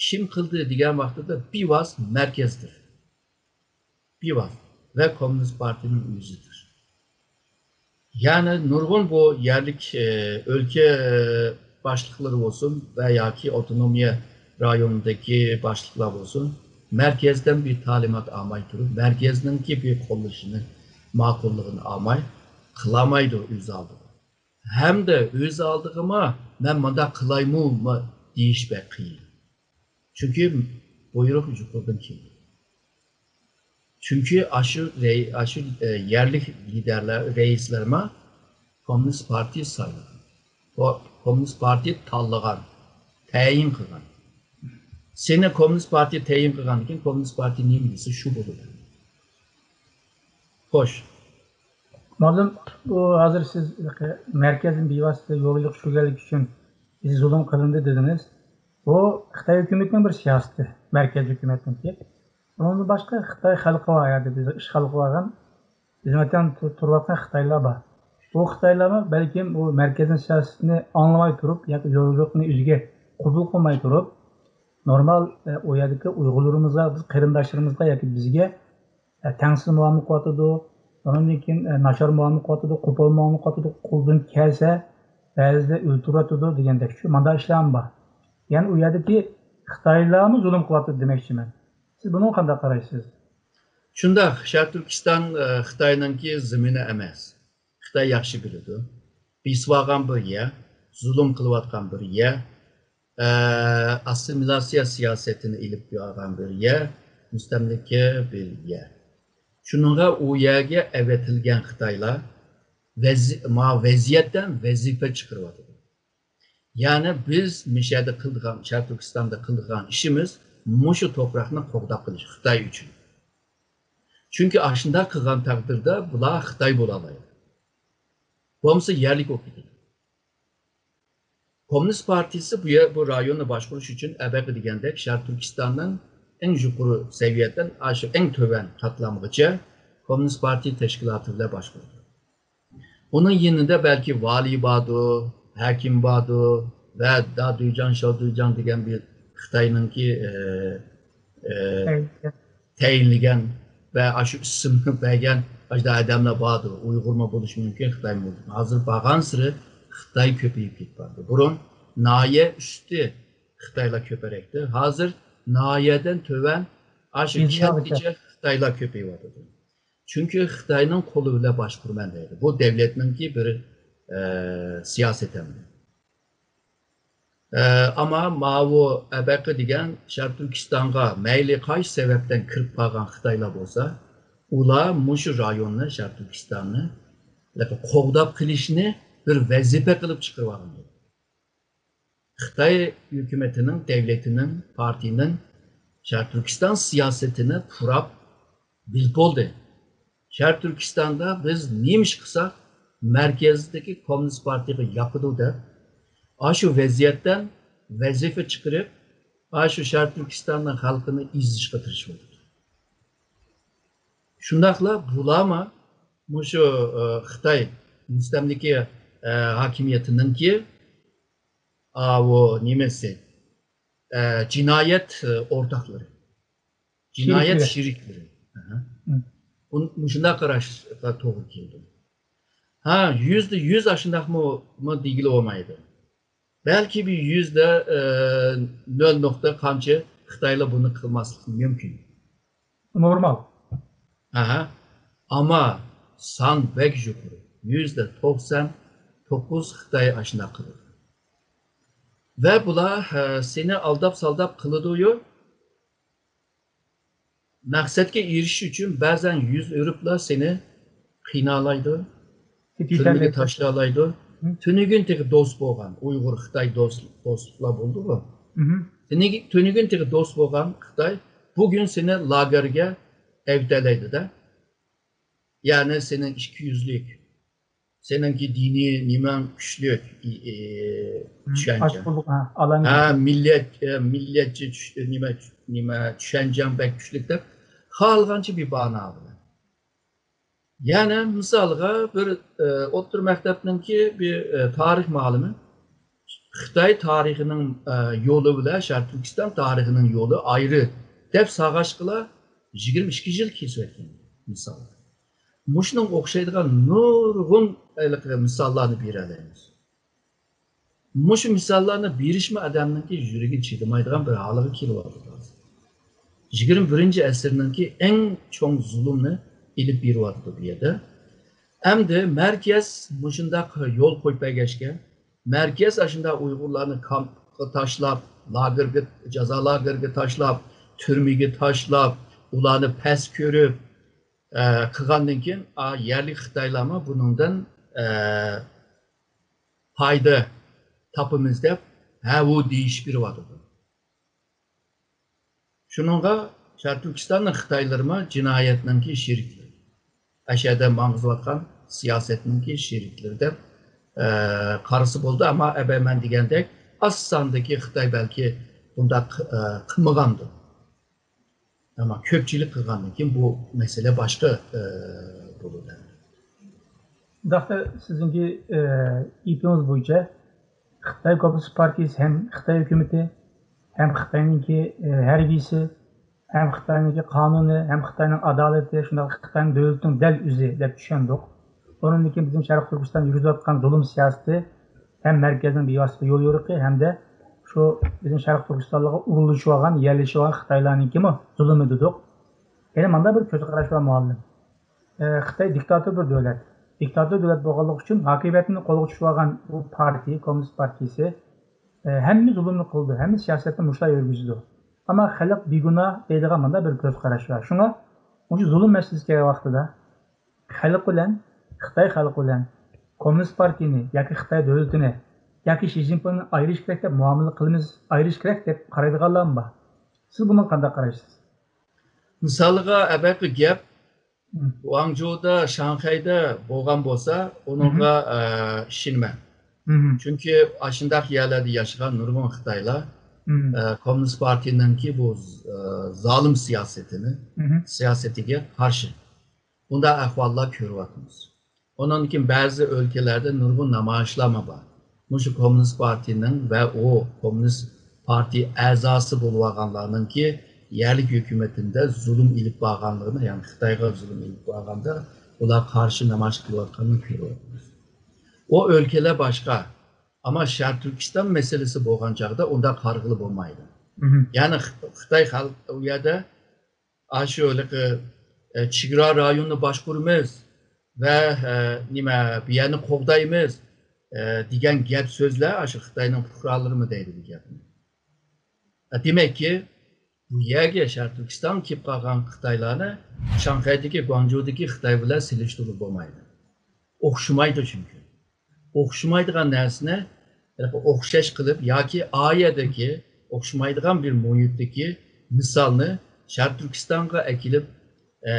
كىم قىلدى دېگەن ۋاقتىدا بىۋاسىتە مەركەزدۇر. بىۋاسىتە ۋە كوممۇنىست پارتىيىنىڭ ئۆزىدۇر. يەنى نۇرغۇن بۇ يەرلىك، ئە، ئۆلكە باشلىقلىرى بولسۇن ۋە ياكى ئاپتونومىيە رايونىدىكى باشلىقلار بولسۇن، مەركەزدىن بىر تەلىمات ئالماي تۇرۇپ، مەركەزنىڭكى بىر قوللىشىنى، ماقۇللۇقىنى ئالماي قىلالمايدۇ ئۆز ئالدىغا. ھەمدە ئۆز ئالدىغىمۇ مەن مۇنداق قىلايمۇ دېيىش بەك قىيىن. چۈنكى بۇيرۇق يۇقىرىدىن كېلىدۇ. چۈنكى ئاشۇ رەي-، ئاشۇ، ئە، يەرلىك لىدەرلەر، رەئىسلەرمۇ كوممۇنىست پارتىيە سايلىغان. كوممۇنىست پارتىيە تاللىغان، تەيىن قىلغان. سېنى كوممۇنىست پارتىيە تەيىن قىلغاندىن كېيىن كوممۇنىست پارتىيە نېمە دېسە شۇ بولىدۇ. خوش. مۇئەللىم، بۇ ھازىر سىز مەركەزدىن بىۋاسىتە يولغا چۈشۈرگەنلىكى ئۈچۈن بىز زۇلۇم قىلىندى دېدىڭىز. بۇ خىتاي ھۆكۈمىتىنىڭ بىر سىياسىتى، مەركەز ھۆكۈمەتنىڭكى. ئۇنىڭدىن باشقا خىتاي خەلقى بار، يەردە بىز ئىشغال قىلىۋالغان، بىزنىڭ ۋەتەن تۇ- تۇرۇۋاتقان خىتايلار بار. بۇ خىتايلارمۇ بەلكىم بۇ مەركەزنىڭ سىياسىتىنى ئاڭلىماي تۇرۇپ ياكى يورۇقلۇقنى ئۆزىگە قوبۇل قىلماي تۇرۇپ، نورمال ئە، ئۇ يەردىكى ئۇيغۇرلىرىمىزغا، بىز قېرىنداشلىرىمىزغا ياكى بىزگە ئە، تەڭسىز مۇئامىلە قىلىۋاتىدۇ، ئۇنىڭدىن كېيىن ئە، ناچار مۇئامىلە قىلىۋاتىدۇ، قوپال مۇئامىلە قىلىۋاتىدۇ، قولدىن كەلسە بەزىدە ئۆلتۈرۈۋاتىدۇ دېگەندەك شۇ مانداق ئىشلارمۇ بار. يەنى ئۇ يەردىكى خىتايلارمۇ زۇلۇم قىلىۋاتىدۇ دېمەكچىمەن. سىز بۇنىڭغا قانداق قارايسىز؟ شۇنداق، شەرقىي تۈركىستان ئە، خىتاينىڭكى زېمىنى ئەمەس. خىتاي ياخشى بىلىدۇ. بېسىۋالغان بىر يەر، زۇلۇم قىلىۋاتقان بىر يەر، ئە، ئاسسىمىلياتسىيە سىياسىتىنى ئېلىپ بارغان بىر يەر، مۇستەملىكە بىر يەر. شۇنىڭغا ئۇ يەرگە ئەۋەتىلگەن خىتايلار ۋەزى- ما ۋەزىيەتتىن ۋەزىپە چىقىرىۋاتىدۇ. يەنى بىز مىشەدە قىلىدىغان، شەرقىي تۈركىستاندا قىلىدىغان ئىشىمىز مۇشۇ توپراقنى قوغداپ قېلىش خىتاي ئۈچۈن. چۈنكى ئاشۇنداق قىلغان تەقدىردە بۇلار خىتاي بولالايدۇ. بولمىسا يەرلىك بولۇپ كېتىدۇ. كوممۇنىست پارتىيىسى بۇ يەر، بۇ رايوننى باشقۇرۇش ئۈچۈن ئەبەقە دېگەندەك شەرقىي تۈركىستاننىڭ ئەڭ يۇقىرى سەۋىيەدىن ئاشۇ ئەڭ تۆۋەن قاتلامغىچە كوممۇنىست پارتىيە تەشكىلاتى بىلەن باشقۇرىدۇ. ئۇنىڭ يېنىدا بەلكى ۋالىي باردۇ، ھاكىم باردۇ ۋە دادۈيجاڭ، شادۈيجاڭ دېگەن بىر خىتاينىڭكى ئە، ئە، تەيىنلىگەن ۋە ئاشۇ ئىسىمنى بەرگەن ئاشۇنداق ئادەملەر باردۇ. ئۇيغۇرمۇ بولۇشى مۇمكىن، خىتايمۇ بولۇشى مۇمكىن. ھازىر بارغانسېرى خىتاي كۆپىيىپ كېتىپ بارىدۇ. بۇرۇن ناھىيە ئۈستى خىتايلار كۆپرەكتى. ھازىر ناھىيەدىن تۆۋەن ئاشۇ كەنتكىچە خىتايلار كۆپىيىۋاتىدۇ. چۈنكى خىتاينىڭ قولى بىلەن باشقۇرىمەن دەيدۇ. بۇ دەۋلەتنىڭكى بىر ئە، سىياسىتى ئەمدى. ئە، ئەمما ماۋۇ ئەبەقە دېگەن شەرقىي تۈركىستانغا مەيلى قايسى سەۋەبتىن كىرىپ قالغان خىتايلار بولسا، ئۇلار مۇشۇ رايوننى، شەرقىي تۈركىستاننى قوغداپ قېلىشنى بىر ۋەزىپە قىلىپ چىقىرىۋالغان. خىتاي ھۆكۈمىتىنىڭ، دەۋلىتىنىڭ، پارتىيىنىڭ شەرقىي تۈركىستان سىياسىتىنى پۇراپ بىلىپ بولدى. شەرقىي تۈركىستاندا بىز نېمە ئىش قىلساق، مەركەزدىكى كوممۇنىست پارتىيىغا ياقىدۇ دەپ، ئاشۇ ۋەزىيەتتىن ۋەزىپە چىقىرىپ، ئاشۇ شەرقىي تۈركىستاننىڭ خەلقىنى ئېزىشقا تىرىشىۋاتىدۇ. شۇنداقلا بۇلارمۇ مۇشۇ ئە، خىتاي مۇستەملىكە ئە، ھاكىمىيىتىنىڭكى ئاۋۇ نېمىسى، ئە، جىنايەت ئە، ئورتاقلىرى، جىنايەت شېرىكلىرى. ئەھە. بۇ مۇشۇنداق قاراشقا توغرا كېلىدۇ. ھە، يۈزدە يۈز ئاشۇنداقمۇ دېگىلى بولمايدۇ. بەلكى بىر يۈزدە ئە، نۆل نۇقتا قانچە خىتايلار بۇنى قىلماسلىقى مۇمكىن. نورمال. ئەھە. ئەمما سان بەك يۇقىرى. يۈزدە توقسان توققۇز خىتاي ئاشۇنداق قىلىدۇ. ۋە بۇلار ئە، سېنى ئالداپ سالداپ قىلىدۇ-يۇ. مەقسەتكە ئېرىشىش ئۈچۈن بەزەن يۈز ئۆرۈپلا سېنى قىينالايدۇ، تۈرمىگە تاشلالايدۇ. تۈنۈگۈن تېخى دوست بولغان، ئۇيغۇر خىتاي دوست، دوستلۇقلار بولدىغۇ. تۈنۈگۈن تېخى دوست بولغان خىتاي بۈگۈن سېنى لاگېرگە ئەۋېتەلەيدۇ-دە. يەنى سېنىڭ ئىككى يۈزلۈك، سېنىڭكى دىنىي نېمەڭ كۈچلۈك، ئى، ئى، چۈشەنچە. ھە، مىللەت، ئە، مىللەتچى چۈش-، نېمە، نېمە، چۈشەنچەڭ بەك كۈچلۈك دەپ، خالىغانچە بىر باھانە بىلەن. يەنى مىسالغا بىر، ئە، ئوتتۇرا مەكتەپنىڭكى بىر، ئە، تارىخ مۇئەللىمى خىتاي تارىخىنىڭ، ئە، يولى بىلەن شەرقىي تۈركىستان تارىخىنىڭ يولى ئايرى دەپ ساغاشقىلا يىگىرمە ئىككى يىل كېسىۋەتكەن مىسال. مۇشۇنىڭغا ئوخشايدىغان نۇرغۇن ھېلىقى مىساللارنى بېرەلەيمىز. مۇشۇ مىساللارنى بېرىشمۇ ئادەمنىڭكى يۈرىكى چىدىمايدىغان بىر ھالغا كېلىۋاتىدۇ ھازىر. يىگىرمە بىرىنچى ئەسىرنىڭكى ئەڭ چوڭ زۇلۇمنى ئېلىپ بېرىۋاتىدۇ بۇ يەردە. ئەمدى مەركەز مۇشۇنداق يول قويۇپ بەرگەچكە، مەركەز ئاشۇنداق ئۇيغۇرلارنى كامپقا تاشلاپ، لاگېرگە، جازا لاگېرىگە تاشلاپ، تۈرمىگە تاشلاپ، ئۇلارنى پەس كۆرۈپ، ئە، قىلغاندىن كېيىن، ئا، يەرلىك خىتايلارمۇ بۇنىڭدىن، ئە، پايدا تاپىمىز دەپ، ھە، ئۇ دېيىش بېرىۋاتىدۇ. شۇنىڭغا شەرقىي تۈركىستاننىڭ خىتايلىرىمۇ جىنايەتنىڭكى شېرىكلىرى. ئەشەدە ماڭغۇزۇۋاتقان سىياسەتنىڭكى شېرىكلىرى دەپ، ئە، قارىسا بولىدۇ. ئەمما ئەبە مەن دېگەندەك ئاز ساندىكى خىتاي بەلكى بۇنداق، ئە، قىلمىغاندۇ. ئەمما كۆپچىلىك قىلغاندىن كېيىن بۇ مەسىلە باشقا، ئە، بولىدۇ. داختى، سىزنىڭكى، ئە، گېپىڭىز بويىچە خىتاي كوممۇنىست پارتىيىسى ھەم خىتاي ھۆكۈمىتى، ھەم خىتاينىڭكى، ئە، ھەربىيسى، ھەم خىتاينىڭكى قانۇنى، ھەم خىتاينىڭ ئادالىتى، شۇنداق خىتاينىڭ دۆلىتىنىڭ دەل ئۆزى دەپ چۈشەندۇق. ئۇنىڭدىن كېيىن بىزنىڭ شەرقىي تۈركىستان يۈرگۈزۈۋاتقان زۇلۇم سىياسىتى ھەم مەركەزنىڭ بىۋاسىتە يول يورۇقى ھەمدە شۇ بىزنىڭ شەرقىي تۈركىستانلارغا ئورۇنلىشىۋالغان، يەرلىشىۋالغان خىتايلارنىڭكىمۇ زۇلۇمى دېدۇق. يەنە مانداق بىر كۆز قاراش بار، مۇئەللىم. ئە، خىتاي دىكتاتور بىر دۆلەت. دىكتاتور دۆلەت بولغانلىقى ئۈچۈن ھاكىمىيەتنى قولغا چۈشۈرۈۋالغان بۇ پارتىيە، كوممۇنىست پارتىيىسى، ئە، ھەممە زۇلۇمنى قىلىدۇ، ھەممە سىياسەتنى مۇشۇلار يۈرگۈزىدۇ. ئەمما خەلق بىگۇناھ دەيدىغان مانداق بىر كۆز قاراش بار. شۇڭا مۇشۇ زۇلۇم مەسىلىسى كەلگەن ۋاقتىدا خەلق بىلەن، خىتاي خەلقى بىلەن كوممۇنىست پارتىيىنى ياكى خىتاي دۆلىتىنى ياكى شى جىنپىڭنى ئايرىش كېرەك دەپ مۇئامىلە قىلىمىز، ئايرىش كېرەك دەپ قارايدىغانلارمۇ بار. سىز بۇنىڭغا قانداق قارايسىز؟ مىسالىغا، ئەبەقى گەپ، مم. گۇاڭجۇدا، شاڭخەيدە بولغان بولسا، ئۇنىڭغا، مم. ئە، ئىشىنىمەن. مم. چۈنكى ئاشۇنداق يەرلەردە ياشىغان نۇرغۇن خىتايلار، مم. ئە، كوممۇنىست پارتىيىنىڭكى بۇ، ئە، زالىم سىياسىتىنى، مم. سىياسىتىگە قارشى. بۇنداق ئەھۋاللار كۆرۈۋاتىمىز. ئۇنىڭدىن كېيىن بەزى ئۆلكىلەردە نۇرغۇن نامايىشلارمۇ بار. مۇشۇ كوممۇنىست پارتىيىنىڭ ۋە ئۇ كوممۇنىست پارتىيە ئەزاسى بولۇۋالغانلارنىڭكى يەرلىك ھۆكۈمىتىدە زۇلۇم ئېلىپ بارغانلىقىنى، يەنى خىتايغا زۇلۇم ئېلىپ بارغاندا ئۇلار قارشى نامايىش قىلىۋاتقانلىقىنى كۆرۈۋاتىمىز. ئۇ ئۆلكىلەر باشقا. ئەمما شەرقىي تۈركىستان مەسىلىسى بولغان چاغدا ئۇنداق قارىغىلى بولمايدۇ. مهم. يەنى خىتاي خەلقى ئۇ يەردە ئاشۇ ھېلىقى، ئە، چېگرا رايونىنى باشقۇرىمىز ۋە، ئە، نېمە، بۇ يەرنى قوغدايمىز، ئە، دېگەن گەپ سۆزلەر ئاشۇ خىتاينىڭ پۇقرالىرىمۇ دەيدۇ بۇ گەپنى. ئە، دېمەككى، بۇ يەرگە شەرقىي تۈركىستانغا كېلىپ قالغان خىتايلارنى شاڭخەيدىكى، گۇاڭجۇدىكى خىتاي بىلەن سېلىشتۇرغىلى بولمايدۇ. ئوخشىمايدۇ چۈنكى. ئوخشىمايدىغان نەرسىنى ھېلىقى ئوخشاش قىلىپ ياكى ئا يەردىكى ئوخشىمايدىغان بىر مۇھىتتىكى مىسالنى شەرقىي تۈركىستانغا ئەكېلىپ، ئە،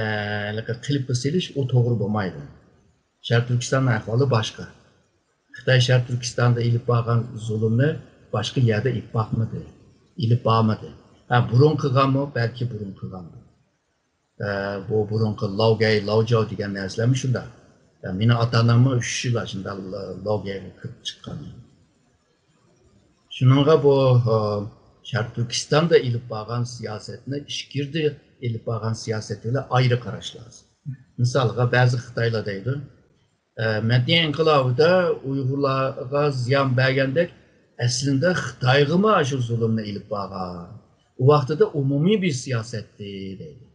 ھېلىقى قېلىپقا سېلىش، ئۇ توغرا بولمايدۇ. شەرقىي تۈركىستاننىڭ ئەھۋالى باشقا. خىتاي شەرقىي تۈركىستاندا ئېلىپ بارغان زۇلۇمنى باشقا يەردە ئېلىپ باقمىدى، ئېلىپ بارمىدى. ھە، بۇرۇن قىلغانمۇ؟ بەلكى بۇرۇن قىلغاندۇ. ئە، بۇ بۇرۇنقى لاۋگەي، لاۋجاۋ دېگەن نەرسىلەرمۇ شۇنداق. ئە، مېنىڭ ئاتا-ئاناممۇ ئۈچ يىل ئاشۇنداق لا-، لاۋگەيگە كىرىپ چىققان. شۇنىڭغا بۇ، ئە، شەرقىي تۈركىستاندا ئېلىپ بارغان سىياسەتنى ئىچكىرىدە ئېلىپ بارغان سىياسەت بىلەن ئايرى قاراش لازىم. مىسالغا، بەزى خىتايلار دەيدۇ، ئە، مەدەنىيەت ئىنقىلابىدا ئۇيغۇرلارغا زىيان بەرگەندەك، ئەسلىدە خىتايغىمۇ شۇ زۇلۇمنى ئېلىپ بارغان. ئۇ ۋاقتىدا ئومۇمىي بىر سىياسەتتى دەيدۇ.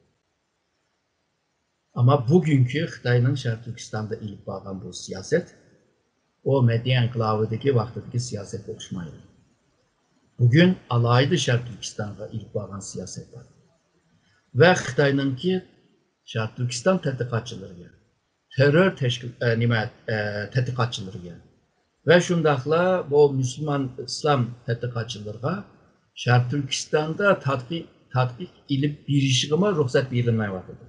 ئەمما بۈگۈنكى خىتاينىڭ شەرقىي تۈركىستاندا ئېلىپ بارغان بۇ سىياسەت، ئۇ مەدەنىيەت ئىنقىلابىدىكى ۋاقتىدىكى سىياسەتكە ئوخشىمايدۇ. بۈگۈن ئالاھىدە شەرقىي تۈركىستانغا ئېلىپ بارغان سىياسەت بار. ۋە خىتاينىڭكى شەرقىي تۈركىستان تەتقىقاتچىلىرىغا، تېررور تەشكىل-، ئە، نېمە، ئە، تەتقىقاتچىلىرىغا ۋە شۇنداقلا بۇ مۇسۇلمان ئىسلام تەتقىقاتچىلىرىغا شەرقىي تۈركىستاندا تەتقىق، تەتقىق ئېلىپ بېرىشىغىمۇ رۇخسەت بېرىلمەيۋاتىدۇ.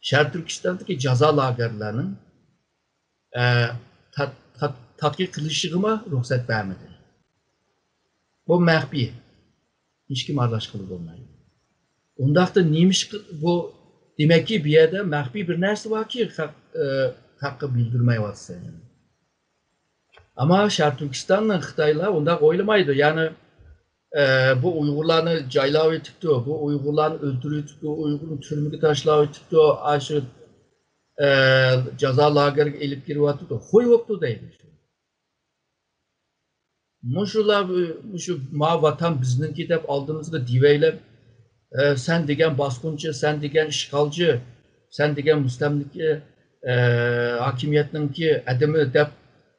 شەرقىي تۈركىستاندىكى جازا لاگېرلارنىڭ، ئە، تەت-، تەت-، تەتقىق قىلىشىغىمۇ رۇخسەت بەرمىدى. بۇ مەخپىي. ھېچكىم ئارىلاشقىلى بولمايدۇ. ئۇنداقتا نېمىشقا بۇ، دېمەككى، بۇ يەردە مەخپىي بىر نەرسە باركى، خەق-، ئە، خەققە بىلدۈرمەيۋاتىسەن. ئەمما شەرقىي تۈركىستاننىڭ خىتايلار ئۇنداق ئويلىمايدۇ. يەنى، ئە، بۇ ئۇيغۇرلارنى جايلاۋېتىپتۇ، بۇ ئۇيغۇرلارنى ئۆلتۈرۈۋېتىپتۇ، ئۇيغۇرنى تۈرمىگە تاشلاۋېتىپتۇ، ئاشۇ، ئە، جازا لاگېرىغا ئېلىپ كىرىۋاتىدۇ، قويۇۋاپتۇ دەيدۇ. مۇشۇلار، مۇشۇ ما ۋاتان بىزنىڭكى دەپ ئالدىمىزغا دېۋەيلەپ، ئە، سەن دېگەن باسقۇنچى، سەن دېگەن ئىشغالچى، سەن دېگەن مۇستەملىكە، ئە، ھاكىمىيەتنىڭكى ئادىمى دەپ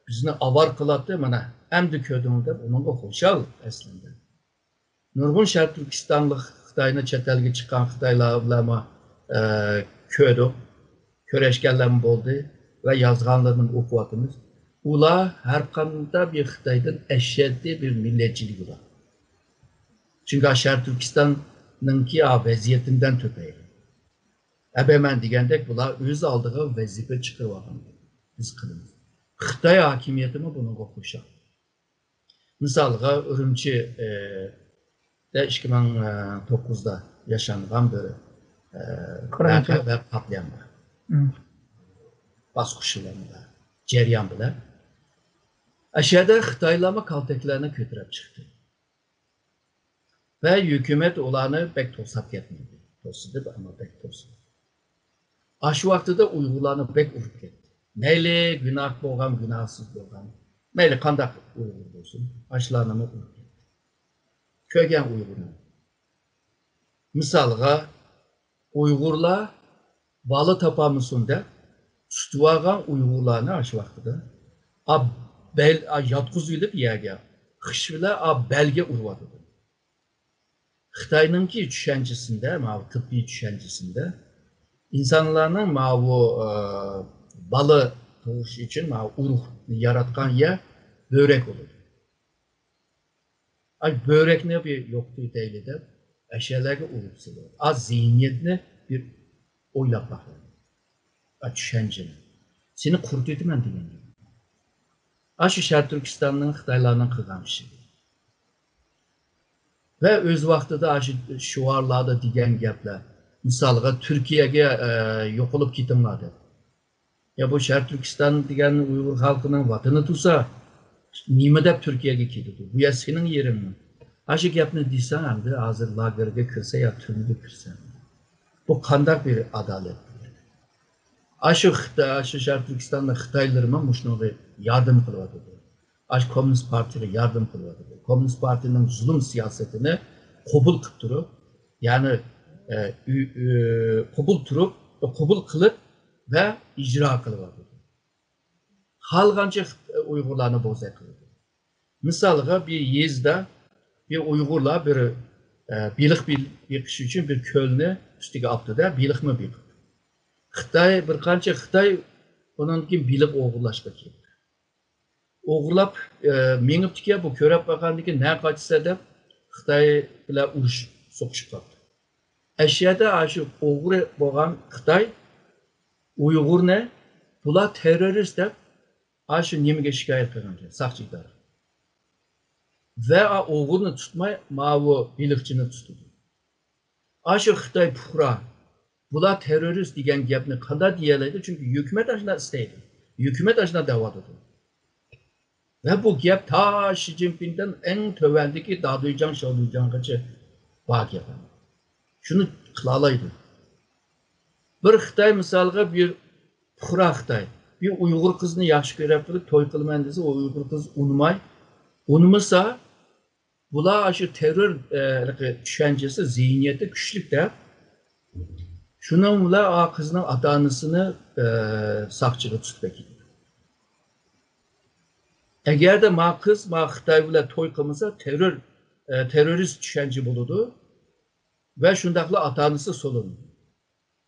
بىزنى ئاۋارە قىلاتتى، مانا، ئەمدى كۆردۈڭ دەپ ئۇنىڭغا خۇشال ئەسلىدە. نۇرغۇن شەرقىي تۈركىستانلىق خىتاينى چەت ئەلگە چىققان خىتايلار بىلەنمۇ، ئە، كۆردۇق. كۆرۈشكەنلەرمۇ بولدى ۋە يازغانلىرىنى ئوقۇۋاتىمىز. ئۇلار ھەر قانداق بىر خىتايدىن ئەشەددىي بىر مىللەتچىلىكى بار. چۈنكى شەرقىي تۈركىستاننىڭكى ۋەزىيىتىدىن تۈپەيلى. ئەبەمەن دېگەندەك بۇلار ئۆز ئالدىغا ۋەزىپە چىقىرىۋالغان. بىز قىلىمىز. خىتاي ھاكىمىيىتىمۇ بۇنىڭغا قوشۇلدى. مىسالغا، ئۈرۈمچى، ئە، دە ئىككى مىڭ توققۇزدا ياشانغان بىر، ئە، ۋەقە ۋە قاتلىيام بار. باسقۇچ بىلەن، جەريان بىلەن. ئەشەدە خىتايلارمۇ كالتەكلەرنى كۆتۈرۈپ چىقتى. ۋە ھۆكۈمەت ئۇلارنى بەك توساپ كەتمىدى. توسىدى، ئەمما بەك توسىدى. ئاشۇ ۋاقتىدا ئۇيغۇرلارنى بەك ئۇرۇپ كەتتى. مەيلى گۇناھ بولغان، گۇناھسىز بولغان، مەيلى قانداق ئۇيغۇر بولسۇن، ئاشۇلارنىمۇ ئۇرۇپ كەتتى. كۆرگەن ئۇيغۇرنى. مىسالغا، ئۇيغۇرلار بالا تاپالمىسۇن دەپ، تۇتۇۋالغان ئۇيغۇرلارنى ئاشۇ ۋاقتىدا ئا، بەل، ئا، ياتقۇزۇۋېلىپ يەرگە، خىش بىلەن ئا، بەلگە ئۇرۇۋاتىدۇ. خىتاينىڭكى چۈشەنچىسىندە، ماۋۇ تىببىي چۈشەنچىسىندە ئىنسانلارنىڭ ماۋۇ، ئە، بالا تۇغۇش ئۈچۈن ماۋۇ ئۇرۇقنى ياراتقان يەر بۆرەك بولىدۇ. ئاي، بۆرەكنى بىر يوقىتىۋېتەيلى دەپ، ئەشەلەرگە ئۇرۇپ سېلىۋاتىدۇ. ئا، زېھنىيەتنى بىر ئويلاپ باقايلى. ئا، چۈشەنچىنى. سېنى قۇرۇتۇۋېتىمەن دېگەن گەپ. ئاشۇ شەرقىي تۈركىستاننىڭ خىتايلارنىڭ قىلغان ئىشى. ۋە ئۆز ۋاقتىدا ئاشۇ شوئارلاردا دېگەن گەپلەر. مىسالغا، تۈركىيەگە، ئە، يوقىلىپ كېتىڭلار دەپ. يا بۇ شەرقىي تۈركىستان دېگەن ئۇيغۇر خەلقىنىڭ ۋەتىنى تۇرسا، نېمە دەپ تۈركىيەگە كېتىدۇ؟ بۇ يەر سېنىڭ يېرىڭمۇ؟ ئاشۇ گەپنى دېسەڭ، ئەمدى ھازىر لاگېرغا كىرسە يا تۈرمىگە كىرسە. بۇ قانداق بىر ئادالەت؟ ئاشۇ خىتاي، ئاشۇ شەرقىي تۈركىستاننىڭ خىتايلىرىمۇ مۇشۇنىڭغا ياردەم قىلىۋاتىدۇ. ئاشۇ كوممۇنىست پارتىيىغا ياردەم قىلىۋاتىدۇ. كوممۇنىست پارتىيىنىڭ زۇلۇم سىياسىتىنى قوبۇل قىلىپ تۇرۇپ، يەنى، ئە، ئۆ-، ئۆ-، قوبۇل تۇرۇپ، قوبۇل قىلىپ ۋە ئىجرا قىلىۋاتىدۇ. خالىغانچە خىت-، ئۇيغۇرلارنى بوزەك قىلىدۇ. مىسالغا، بىر يېزىدا بىر ئۇيغۇرلار بىر، ئە، بېلىق بېل-، بېقىش ئۈچۈن بىر كۆلنى ئۈستىگە ئاپتۇ-دە، بېلىقمۇ بېقىپتۇ. خىتاي، بىر قانچە خىتاي ئۇنىڭدىن كېيىن بېلىق ئوغرىلاشقا كەلدى. ئوغرىلاپ، ئە، مېڭىپتىكەن، بۇ كۆرۈپ قالغاندىن كېيىن، نە قاچىسا دەپ خىتاي بىلەن ئۇرۇش سوقۇشۇپ قاپتۇ. ئەشەدە ئاشۇ ئوغرى بولغان خىتاي ئۇيغۇرنى، بۇلار تېررورىست دەپ، ئاشۇ نېمىگە شىكايەت قىلغانىكەن، ساقچى ئىدارە. ۋە ئا ئوغرىنى تۇتماي، ماۋۇ بېلىقچىنى تۇتىدۇ. ئاشۇ خىتاي پۇقرا، بۇلار تېررورىست دېگەن گەپنى قانداق دېيەلەيدۇ؟ چۈنكى ھۆكۈمەت ئاشۇنداق ئىستەيدۇ. ھۆكۈمەت ئاشۇنداق دەۋاتىدۇ. ۋە بۇ گەپ تا شى جىنپىڭدىن ئەڭ تۆۋەندىكى دادۈيجاڭ، شاۋدۇيجاڭغىچە بار گەپ. شۇنى قىلالايدۇ. بىر خىتاي مىسالغا، بىر پۇقرا خىتاي بىر ئۇيغۇر قىزنى ياخشى كۆرۈپ تۇرۇپ توي قىلىمەن دېسە، ئۇ ئۇيغۇر قىز ئۇنىماي، ئۇنىمىسا، بۇلار ئاشۇ تېررور، ئە، چۈشەنچىسى، زېھنىيىتى كۈچلۈك دەپ، شۇنىڭ بىلەن ئا قىزنىڭ ئاتا-ئانىسىنى، ئە، ساقچىغا تۇتۇپ ئەكېتىدۇ. ئەگەردە ما قىز ما خىتاي بىلەن توي قىلمىسا، تېررور، ئە، تېررورىست چۈشەنچە بولىدۇ ۋە شۇنداقلا ئاتا-ئانىسى سولىنىدۇ.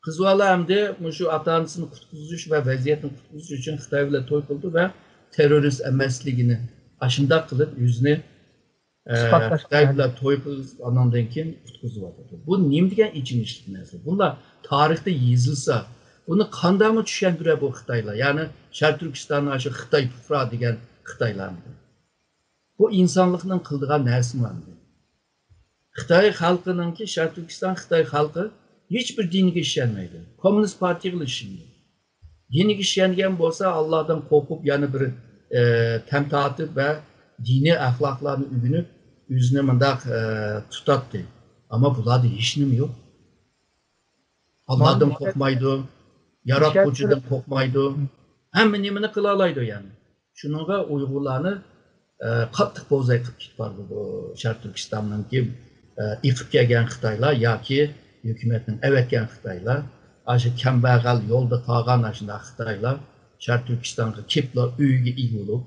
قىز بالا ئەمدى مۇشۇ ئاتا-ئانىسىنى قۇتقۇزۇش ۋە ۋەزىيەتنى قۇتقۇزۇش ئۈچۈن خىتاي بىلەن توي قىلىدۇ ۋە تېررورىست ئەمەسلىكىنى ئاشۇنداق قىلىپ ئۆزىنى، ئە، ئىسپاتلاش خىتاي بىلەن توي قىلىپ، ئاناندىن كېيىن قۇتقۇزۇۋاتىدۇ. بۇ نېمە دېگەن ئېچىنىشلىق نەرسە؟ بۇنداق تارىختا يېزىلسا، بۇنى قانداقمۇ چۈشەندۈرە بۇ خىتايلار؟ يەنى شەرقىي تۈركىستاننى ئاشۇ خىتاي پۇقرا دېگەن خىتايلارمىدى؟ بۇ ئىنسانلىقنىڭ قىلىدىغان نەرسىمۇ ئەمدى؟ خىتاي خەلقىنىڭكى، شەرقىي تۈركىستان خىتاي خەلقى ھېچبىر دىنگە ئىشەنمەيدۇ. كوممۇنىست پارتىيىغىلا ئىشىنىدۇ. دىنىگە ئىشەنگەن بولسا، ئاللادىن قورقۇپ، يەنە بىر، ئە، تەم تارتىپ ۋە دىنىي ئەخلاقلارنى ئۆگىنىپ، ئۆزىنى مۇنداق، ئە، تۇتاتتى. ئەمما بۇلاردا ھېچنېمە يوق. ئاللادىن قورقمايدۇ، ياراتقۇچىدىن قورقمايدۇ. ھەممە نېمىنى قىلالايدۇ يەنى. شۇنىڭغا ئۇيغۇرلارنى، ئە، قاتتىق بوزەك قىلىپ كېتىپ بارىدۇ بۇ شەرقىي تۈركىستاننىڭكى، ئە، ئېقىپ كەلگەن خىتايلار ياكى ھۆكۈمەتنىڭ ئەۋەتكەن خىتايلار. ئاشۇ كەمبەغەل يولدا قالغان ئاشۇنداق خىتايلار شەرقىي تۈركىستانغا كېلىپلا ئۆيگە ئىگە بولۇپ،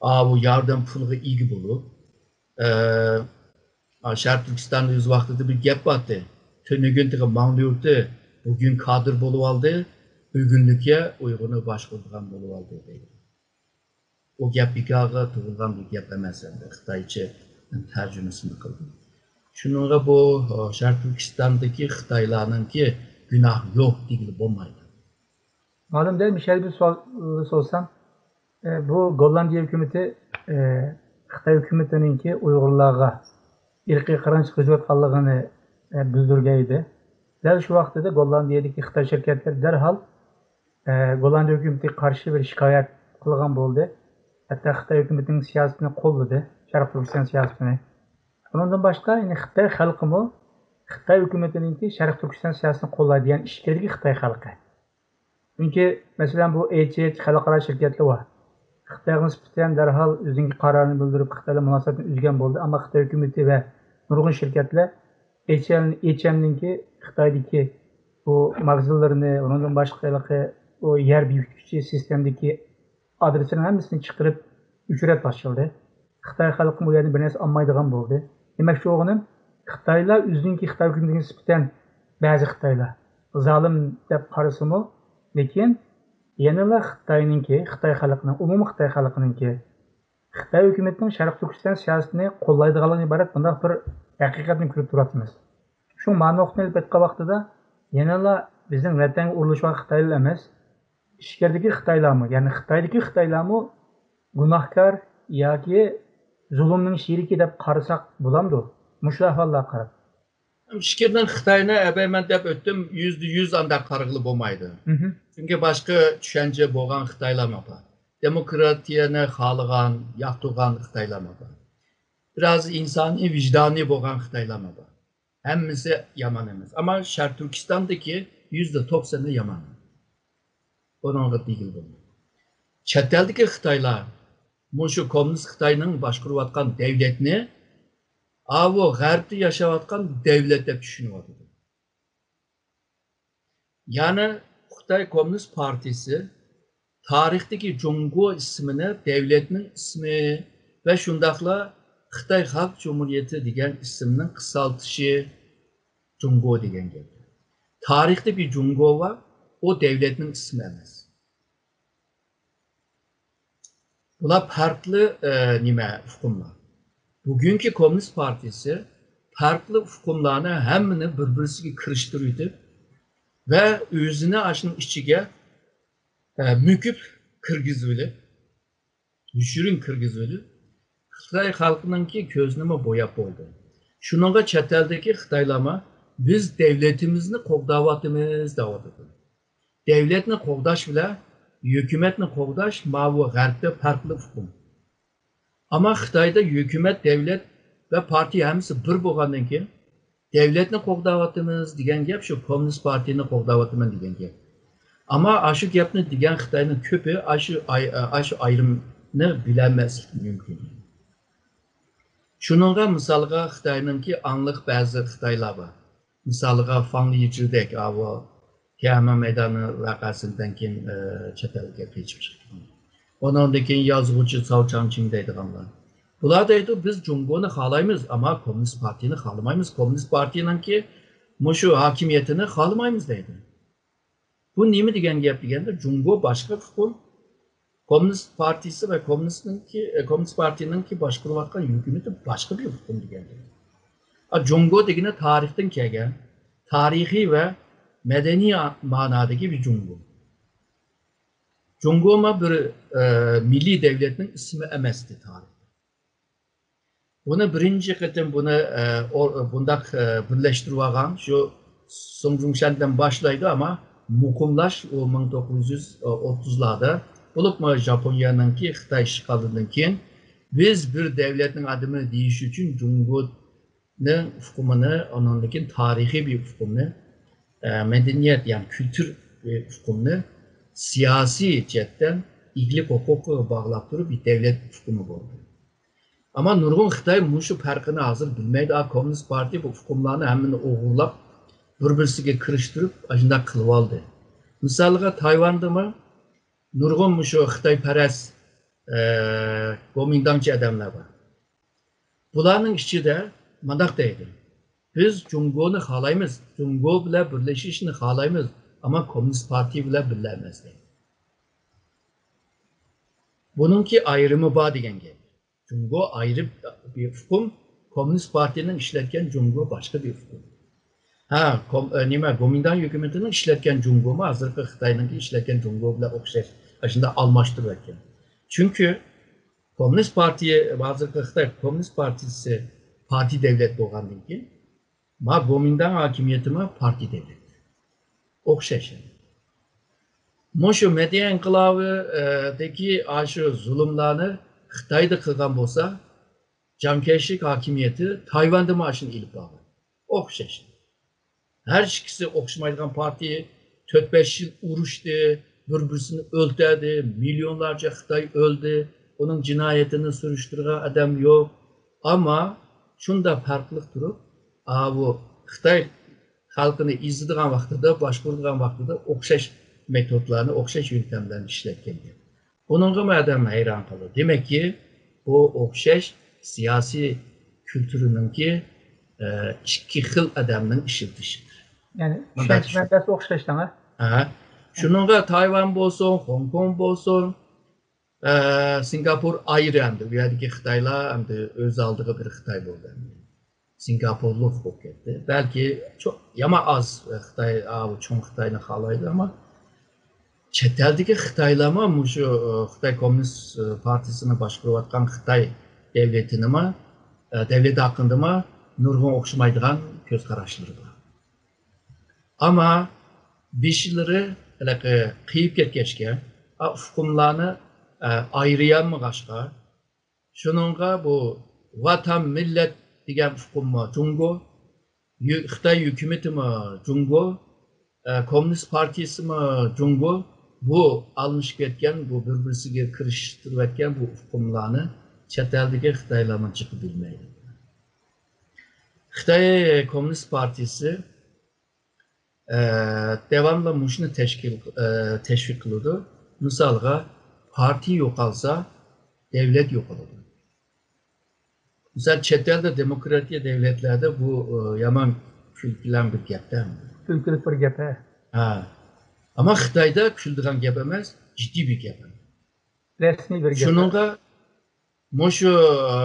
ئاۋۇ ياردەم پۇلىغا ئىگە بولۇپ، ئە، ئا، شەرقىي تۈركىستاندا ئۆز ۋاقتىدا بىر گەپ بارتى. تۈنۈگۈن تېخى ماڭدىيۇرتى، بۈگۈن كادىر بولۇۋالدى، بۈگۈنلۈككە ئۇيغۇرنى باشقۇرىدىغان بولۇۋالدى دەيدۇ. ئۇ گەپ بىكارغا تۇغۇلغان بىر گەپ ئەمەس، ئەمدى خىتايچە تەرجىمىسىنى قىلدىم. شۇنىڭغا بۇ، ئە، شەرقىي تۈركىستاندىكى خىتايلارنىڭكى گۇناھ يوق دېگىلى بولمايدۇ. مۇئەللىم، دەل مۇشۇ يەردە بىر سوئال سورىسام، ئە، بۇ گوللاندىيە ھۆكۈمىتى، ئە، خىتاي ھۆكۈمىتىنىڭكى ئۇيغۇرلارغا ئىرقىي قىرغىنچىلىق يۈرگۈزۈۋاتقانلىقىنى، ئە، بىلدۈرگەن ئىدى. دەل شۇ ۋاقتىدا گوللاندىيەدىكى خىتاي شىركەتلىرى دەرھال، ئە، گوللاندىيە ھۆكۈمىتىگە قارشى بىر شىكايەت قىلغان بولدى. ھەتتا خىتاي ھۆكۈمىتىنىڭ سىياسىتىنى قوللىدى، شەرقىي تۈركىستان سىياسىتىنى. ئۇنىڭدىن باشقا، يەنى خىتاي خەلقىمۇ خىتاي ھۆكۈمىتىنىڭكى شەرقىي تۈركىستان سىياسىتىنى قوللايدۇ، يەنى ئىچكىرىدىكى خىتاي خەلقى. چۈنكى، مەسىلەن، بۇ ئېيچ ئېيچ خەلقئارا شىركەتلىرى بار. خىتايغا نىسبەتەن دەرھال ئۆزىنىڭكى قارارىنى بىلدۈرۈپ، خىتاي بىلەن مۇناسىۋەتنى ئۈزگەن بولدى. ئەمما خىتاي ھۆكۈمىتى ۋە نۇرغۇن شىركەتلەر ئېيچ ئېل، ئېيچ ئېمنىڭكى خىتايدىكى بۇ ماگىزىنلىرىنى، ئۇنىڭدىن باشقا ھېلىقى بۇ يەر بېكىتكۈچى سىستېمىدىكى ئادرېسلىرىنىڭ ھەممىسىنى چىقىرىپ، ئۆچۈرۈپ تاشلىدى. خىتاي خەلقىمۇ بۇ يەردىن بىر نەرسە ئالمايدىغان بولدى. دېمەكچى بولغىنىم، خىتايلار ئۆزىنىڭكى خىتاي ھۆكۈمىتىگە نىسبەتەن بەزى خىتايلار زالىم دەپ قارىسىمۇ، لېكىن يەنىلا خىتاينىڭكى، خىتاي خەلقىنىڭ، ئومۇمىي خىتاي خەلقىنىڭكى خىتاي ھۆكۈمىتىنىڭ شەرقىي تۈركىستان سىياسىتىنى قوللايدىغانلىقىدىن ئىبارەت بۇنداق بىر ھەقىقەتنى كۆرۈپ تۇرۇۋاتىمىز. شۇ مانا نۇقتىنى ئېلىپ ئېيتقان ۋاقتىدا يەنىلا بىزنىڭ ۋەتەنگە ئورۇنلىشىۋاتقان خىتايلار ئەمەس، ئىچكىرىدىكى خىتايلارمۇ، يەنى خىتايدىكى خىتايلارمۇ گۇناھكار ياكى زۇلۇمنىڭ شېرىكى دەپ قارىساق بولامدۇ؟ مۇشۇ ئەھۋاللارغا قاراپ. ئىچكىرىدىن خىتاينى ئەبەيمەن دەپ ئۆتتۈم، يۈزدە يۈز ئانداق قارىغىلى بولمايدۇ. مھم. چۈنكى باشقا چۈشەنچە بولغان خىتايلارمۇ بار. دېموكراتىيەنى خالىغان، ياقتۇرغان خىتايلارمۇ بار. بىراز ئىنسانىي ۋىجدانى بولغان خىتايلارمۇ بار. ھەممىسى يامان ئەمەس. ئەمما شەرقىي تۈركىستاندىكى يۈزدە توقسىنى يامان. بۇنىڭغا دېگىلى بولمايدۇ. چەت ئەلدىكى خىتايلار مۇشۇ كوممۇنىست خىتاينىڭ باشقۇرۇۋاتقان دەۋلەتنى ئاۋۇ غەربتە ياشاۋاتقان دەۋلەت دەپ چۈشىنىۋاتىدۇ. يەنى خىتاي كوممۇنىست پارتىيىسى تارىختىكى جۇڭگو ئىسمىنى دەۋلەتنىڭ ئىسمى ۋە شۇنداقلا خىتاي خەلق جۇمھۇرىيىتى دېگەن ئىسىمنىڭ قىسالتىشى جۇڭگو دېگەن گەپ. تارىختا بىر جۇڭگو بار، ئۇ دەۋلەتنىڭ ئىسمى ئەمەس. بۇلار پەرقلىق، ئە، نېمە، ئۇقۇملار. بۈگۈنكى كوممۇنىست پارتىيىسى پەرقلىق ئۇقۇملارنى ھەممىنى بىر-بىرسىگە كىرىشتۈرۈۋېتىپ ۋە ئۆزىنى ئاشۇنىڭ ئىچىگە، ئە، مۆكۈپ كىرگۈزۈۋېلىپ، يوشۇرۇن كىرگۈزۈۋېلىپ، خىتاي خەلقىنىڭكى كۆزىنىمۇ بوياپ بولدى. شۇنىڭغا چەت ئەلدىكى خىتايلارمۇ، «بىز دەۋلىتىمىزنى قوغداۋاتىمىز» دەۋاتىدۇ. دەۋلەتنى قوغداش بىلەن ھۆكۈمەتنى قوغداش ماۋۇ غەربتە پەرقلىق ئۇقۇم. ئەمما خىتايدا ھۆكۈمەت، دەۋلەت ۋە پارتىيە ھەممىسى بىر بولغاندىن كېيىن، دەۋلەتنى قوغداۋاتىمىز دېگەن گەپ شۇ كوممۇنىست پارتىيىنى قوغداۋاتىمەن دېگەن گەپ. ئەمما ئاشۇ گەپنى دېگەن خىتاينىڭ كۆپى ئاشۇ ئاي-، ئاشۇ ئايرىمنى بىلەلمەسلىكى مۇمكىن. شۇنىڭغا مىسالغا خىتاينىڭكى ئاڭلىق بەزى خىتايلار بار. مىسالغا فاڭ لىجىدەك ئاۋۇ تيەنئەنمېن مەيدانى ۋەقەسىدىن كېيىن، ئە، چەت ئەلگە قېچىپ چىققان. ئۇنىڭدىن كېيىن يازغۇچى ساۋ چاڭچىڭ دەيدىغانلار. بۇلار دەيدۇ، «بىز جۇڭگونى خالايمىز، ئەمما كوممۇنىست پارتىيىنى خالىمايمىز. كوممۇنىست پارتىيىنىڭكى مۇشۇ ھاكىمىيىتىنى خالىمايمىز» دەيدۇ. بۇ نېمە دېگەن گەپ دېگەندە، جۇڭگو باشقا ئۇقۇم، كوممۇنىست پارتىيىسى ۋە كوممۇنىستنىڭكى، ئە، كوممۇنىست پارتىيىنىڭكى باشقۇرۇۋاتقان ھۆكۈمىتى باشقا بىر ئۇقۇم دېگەن گەپ. ئا، جۇڭگو دېگىنى تارىختىن كەلگەن، تارىخىي ۋە مەدەنىي مانادىكى بىر جۇڭگو. جۇڭگومۇ بىر، ئە، مىللىي دەۋلەتنىڭ ئىسمى ئەمەستى تارىختا. بۇنى بىرىنچى قېتىم بۇنى، ئە، ئو-، بۇنداق، ئە، بىرلەشتۈرۈۋالغان شۇ سۇڭ جۇڭشەندىن باشلايدۇ، ئەمما مۇقىملاش ئۇ مىڭ توققۇز يۈز ئوتتۇزلاردا، بولۇپمۇ ژاپونىيەنىڭكى خىتاي ئىشغالىدىن كېيىن، «بىز بىر دەۋلەتنىڭ ئادىمى» دېيىش ئۈچۈن جۇڭگونىڭ ئۇقۇمىنى، ئۇنىڭدىن كېيىن تارىخىي بىر ئۇقۇمنى، ئە، مەدەنىيەت، يەنى كۈلتۈر، ئە، ئۇقۇمنى سىياسىي جەھەتتىن ئىگىلىك ھوقۇقىغا باغلاپ تۇرۇپ، بىر دەۋلەت ئۇقۇمى بولدى. ئەمما نۇرغۇن خىتاي مۇشۇ پەرقىنى ھازىر بىلمەيدۇ. ئا، كوممۇنىست پارتىيە بۇ ئۇقۇملارنى ھەممىنى ئوغرىلاپ، بىر-بىرسىگە كىرىشتۈرۈپ، ئاشۇنداق قىلىۋالدى. مىسالغا، تايۋاندىمۇ نۇرغۇن مۇشۇ خىتايپەرەس، ئە، گومىنداڭچى ئادەملەر بار. بۇلارنىڭ ئىچىدە مۇنداق دەيدۇ، «بىز جۇڭگونى خالايمىز، جۇڭگو بىلەن بىرلىشىشنى خالايمىز، ئەمما كوممۇنىست پارتىيە بىلەن بىللە ئەمەس» دەيدۇ. بۇنىڭكى ئايرىمى بار دېگەن گەپ. جۇڭگو ئايرى بىر ئۇقۇم، كوممۇنىست پارتىيىنىڭ ئىشلەتكەن جۇڭگو باشقا بىر ئۇقۇم. ھە، كوم-، ئە، نېمە، گومىنداڭ ھۆكۈمىتىنىڭ ئىشلەتكەن جۇڭگومۇ ھازىرقى خىتاينىڭكى ئىشلەتكەن جۇڭگو بىلەن ئوخشاش، ئاشۇنداق ئالماشتۇرۇۋەتكەن. چۈنكى كوممۇنىست پارتىيە، ھازىرقى خىتاي كوممۇنىست پارتىيىسى پارتىيە دەۋلەت بولغاندىن كېيىن، ما گومىنداڭ ھاكىمىيىتىمۇ پارتىيە دەۋلەت. ئوخشاش. مۇشۇ مەدەنىي ئىنقىلابىدىكى ئاشۇ زۇلۇملارنى خىتايدا قىلغان بولسا، جاڭ كەيشىك ھاكىمىيىتى تايۋاندىمۇ ئاشۇنى ئېلىپ بارغان. ئوخشاش. ھەر ئىككىسى ئوخشىمايدىغان پارتىيە، تۆت-بەش يىل ئۇرۇشتى، بىر-بىرسىنى ئۆلتۈردى، مىليونلارچە خىتاي ئۆلدى. ئۇنىڭ جىنايىتىنى سۈرۈشتۈرگەن ئادەم يوق. ئەمما شۇنداق پەرقلىق تۇرۇپ، ئاۋۇ خىتاي خەلقىنى ئېزىدىغان ۋاقتىدا، باشقۇرىدىغان ۋاقتىدا ئوخشاش مېتودلارنى، ئوخشاش يۆنتەملەرنى ئىشلەتكەن گەپ. بۇنىڭغىمۇ ئادەم ھەيران قالىدۇ. دېمەككى، بۇ ئوخشاش سىياسىي كۈلتۈرنىڭكى، ئە، ئىككى خىل ئادەمنىڭ ئىشلىتىشىدۇر. يەنى مۇنداق چۈشەنچە چۈشەن- مەنبەسى ئوخشاش دەڭە. ھە. شۇنىڭغا تايۋان بولسۇن، خوڭكوڭ بولسۇن، ئە، سىنگاپور ئايرى ئەمدى. ئۇ يەردىكى خىتايلار ئەمدى ئۆز ئالدىغا بىر خىتاي بولدى ئەمدى. سىنگاپورلۇق بولۇپ كەتتى. بەلكى چوڭ، يامان ئاز خىتاي، ئاۋۇ چوڭ خىتاينى خالايدۇ، ئەمما چەت ئەلدىكى خىتايلارمۇ مۇشۇ، ئە، خىتاي كوممۇنىست، ئە، پارتىيىسىنى باشقۇرۇۋاتقان خىتاي دەۋلىتىنىمۇ، ئە، دەۋلىتى ھەققىدىمۇ نۇرغۇن ئوخشىمايدىغان كۆز قاراشلىرى بار. ئەمما بېشىلىرى ھېلىقى قېيىپ كەتكەچكە، ئا، ئۇقۇملارنى، ئە، ئايرىيالمىغاچقا، شۇنىڭغا بۇ ۋاتان مىللەت دېگەن ئۇقۇممۇ جۇڭگو، يۈ-، خىتاي ھۆكۈمىتىمۇ جۇڭگو، ئە، كوممۇنىست پارتىيىسىمۇ جۇڭگو، بۇ ئالمىشىپ كەتكەن، بۇ بىر-بىرسىگە كىرىشتۈرۈۋەتكەن بۇ ئۇقۇملارنى چەت ئەلدىكى خىتايلارمۇ جىقى بىلمەيدۇ. خىتاي كوممۇنىست پارتىيىسى ئە، داۋاملىق مۇشۇنى تەشكىل، ئە، تەشۋىق قىلىدۇ. مىسالغا، پارتىيە يوقالسا، دەۋلەت يوقىلىدۇ. مىسال، چەت ئەلدە دېموكراتىيە دەۋلەتلەردە بۇ، ئە، يامان كۈلكىلەن بىر گەپتە. كۈلكىلىك بىر گەپ، ھە. ھە. ئەمما خىتايدا كۈلىدىغان گەپ ئەمەس، جىددىي بىر گەپ. رەسمىي بىر گەپ. شۇنىڭغا مۇشۇ، ئە،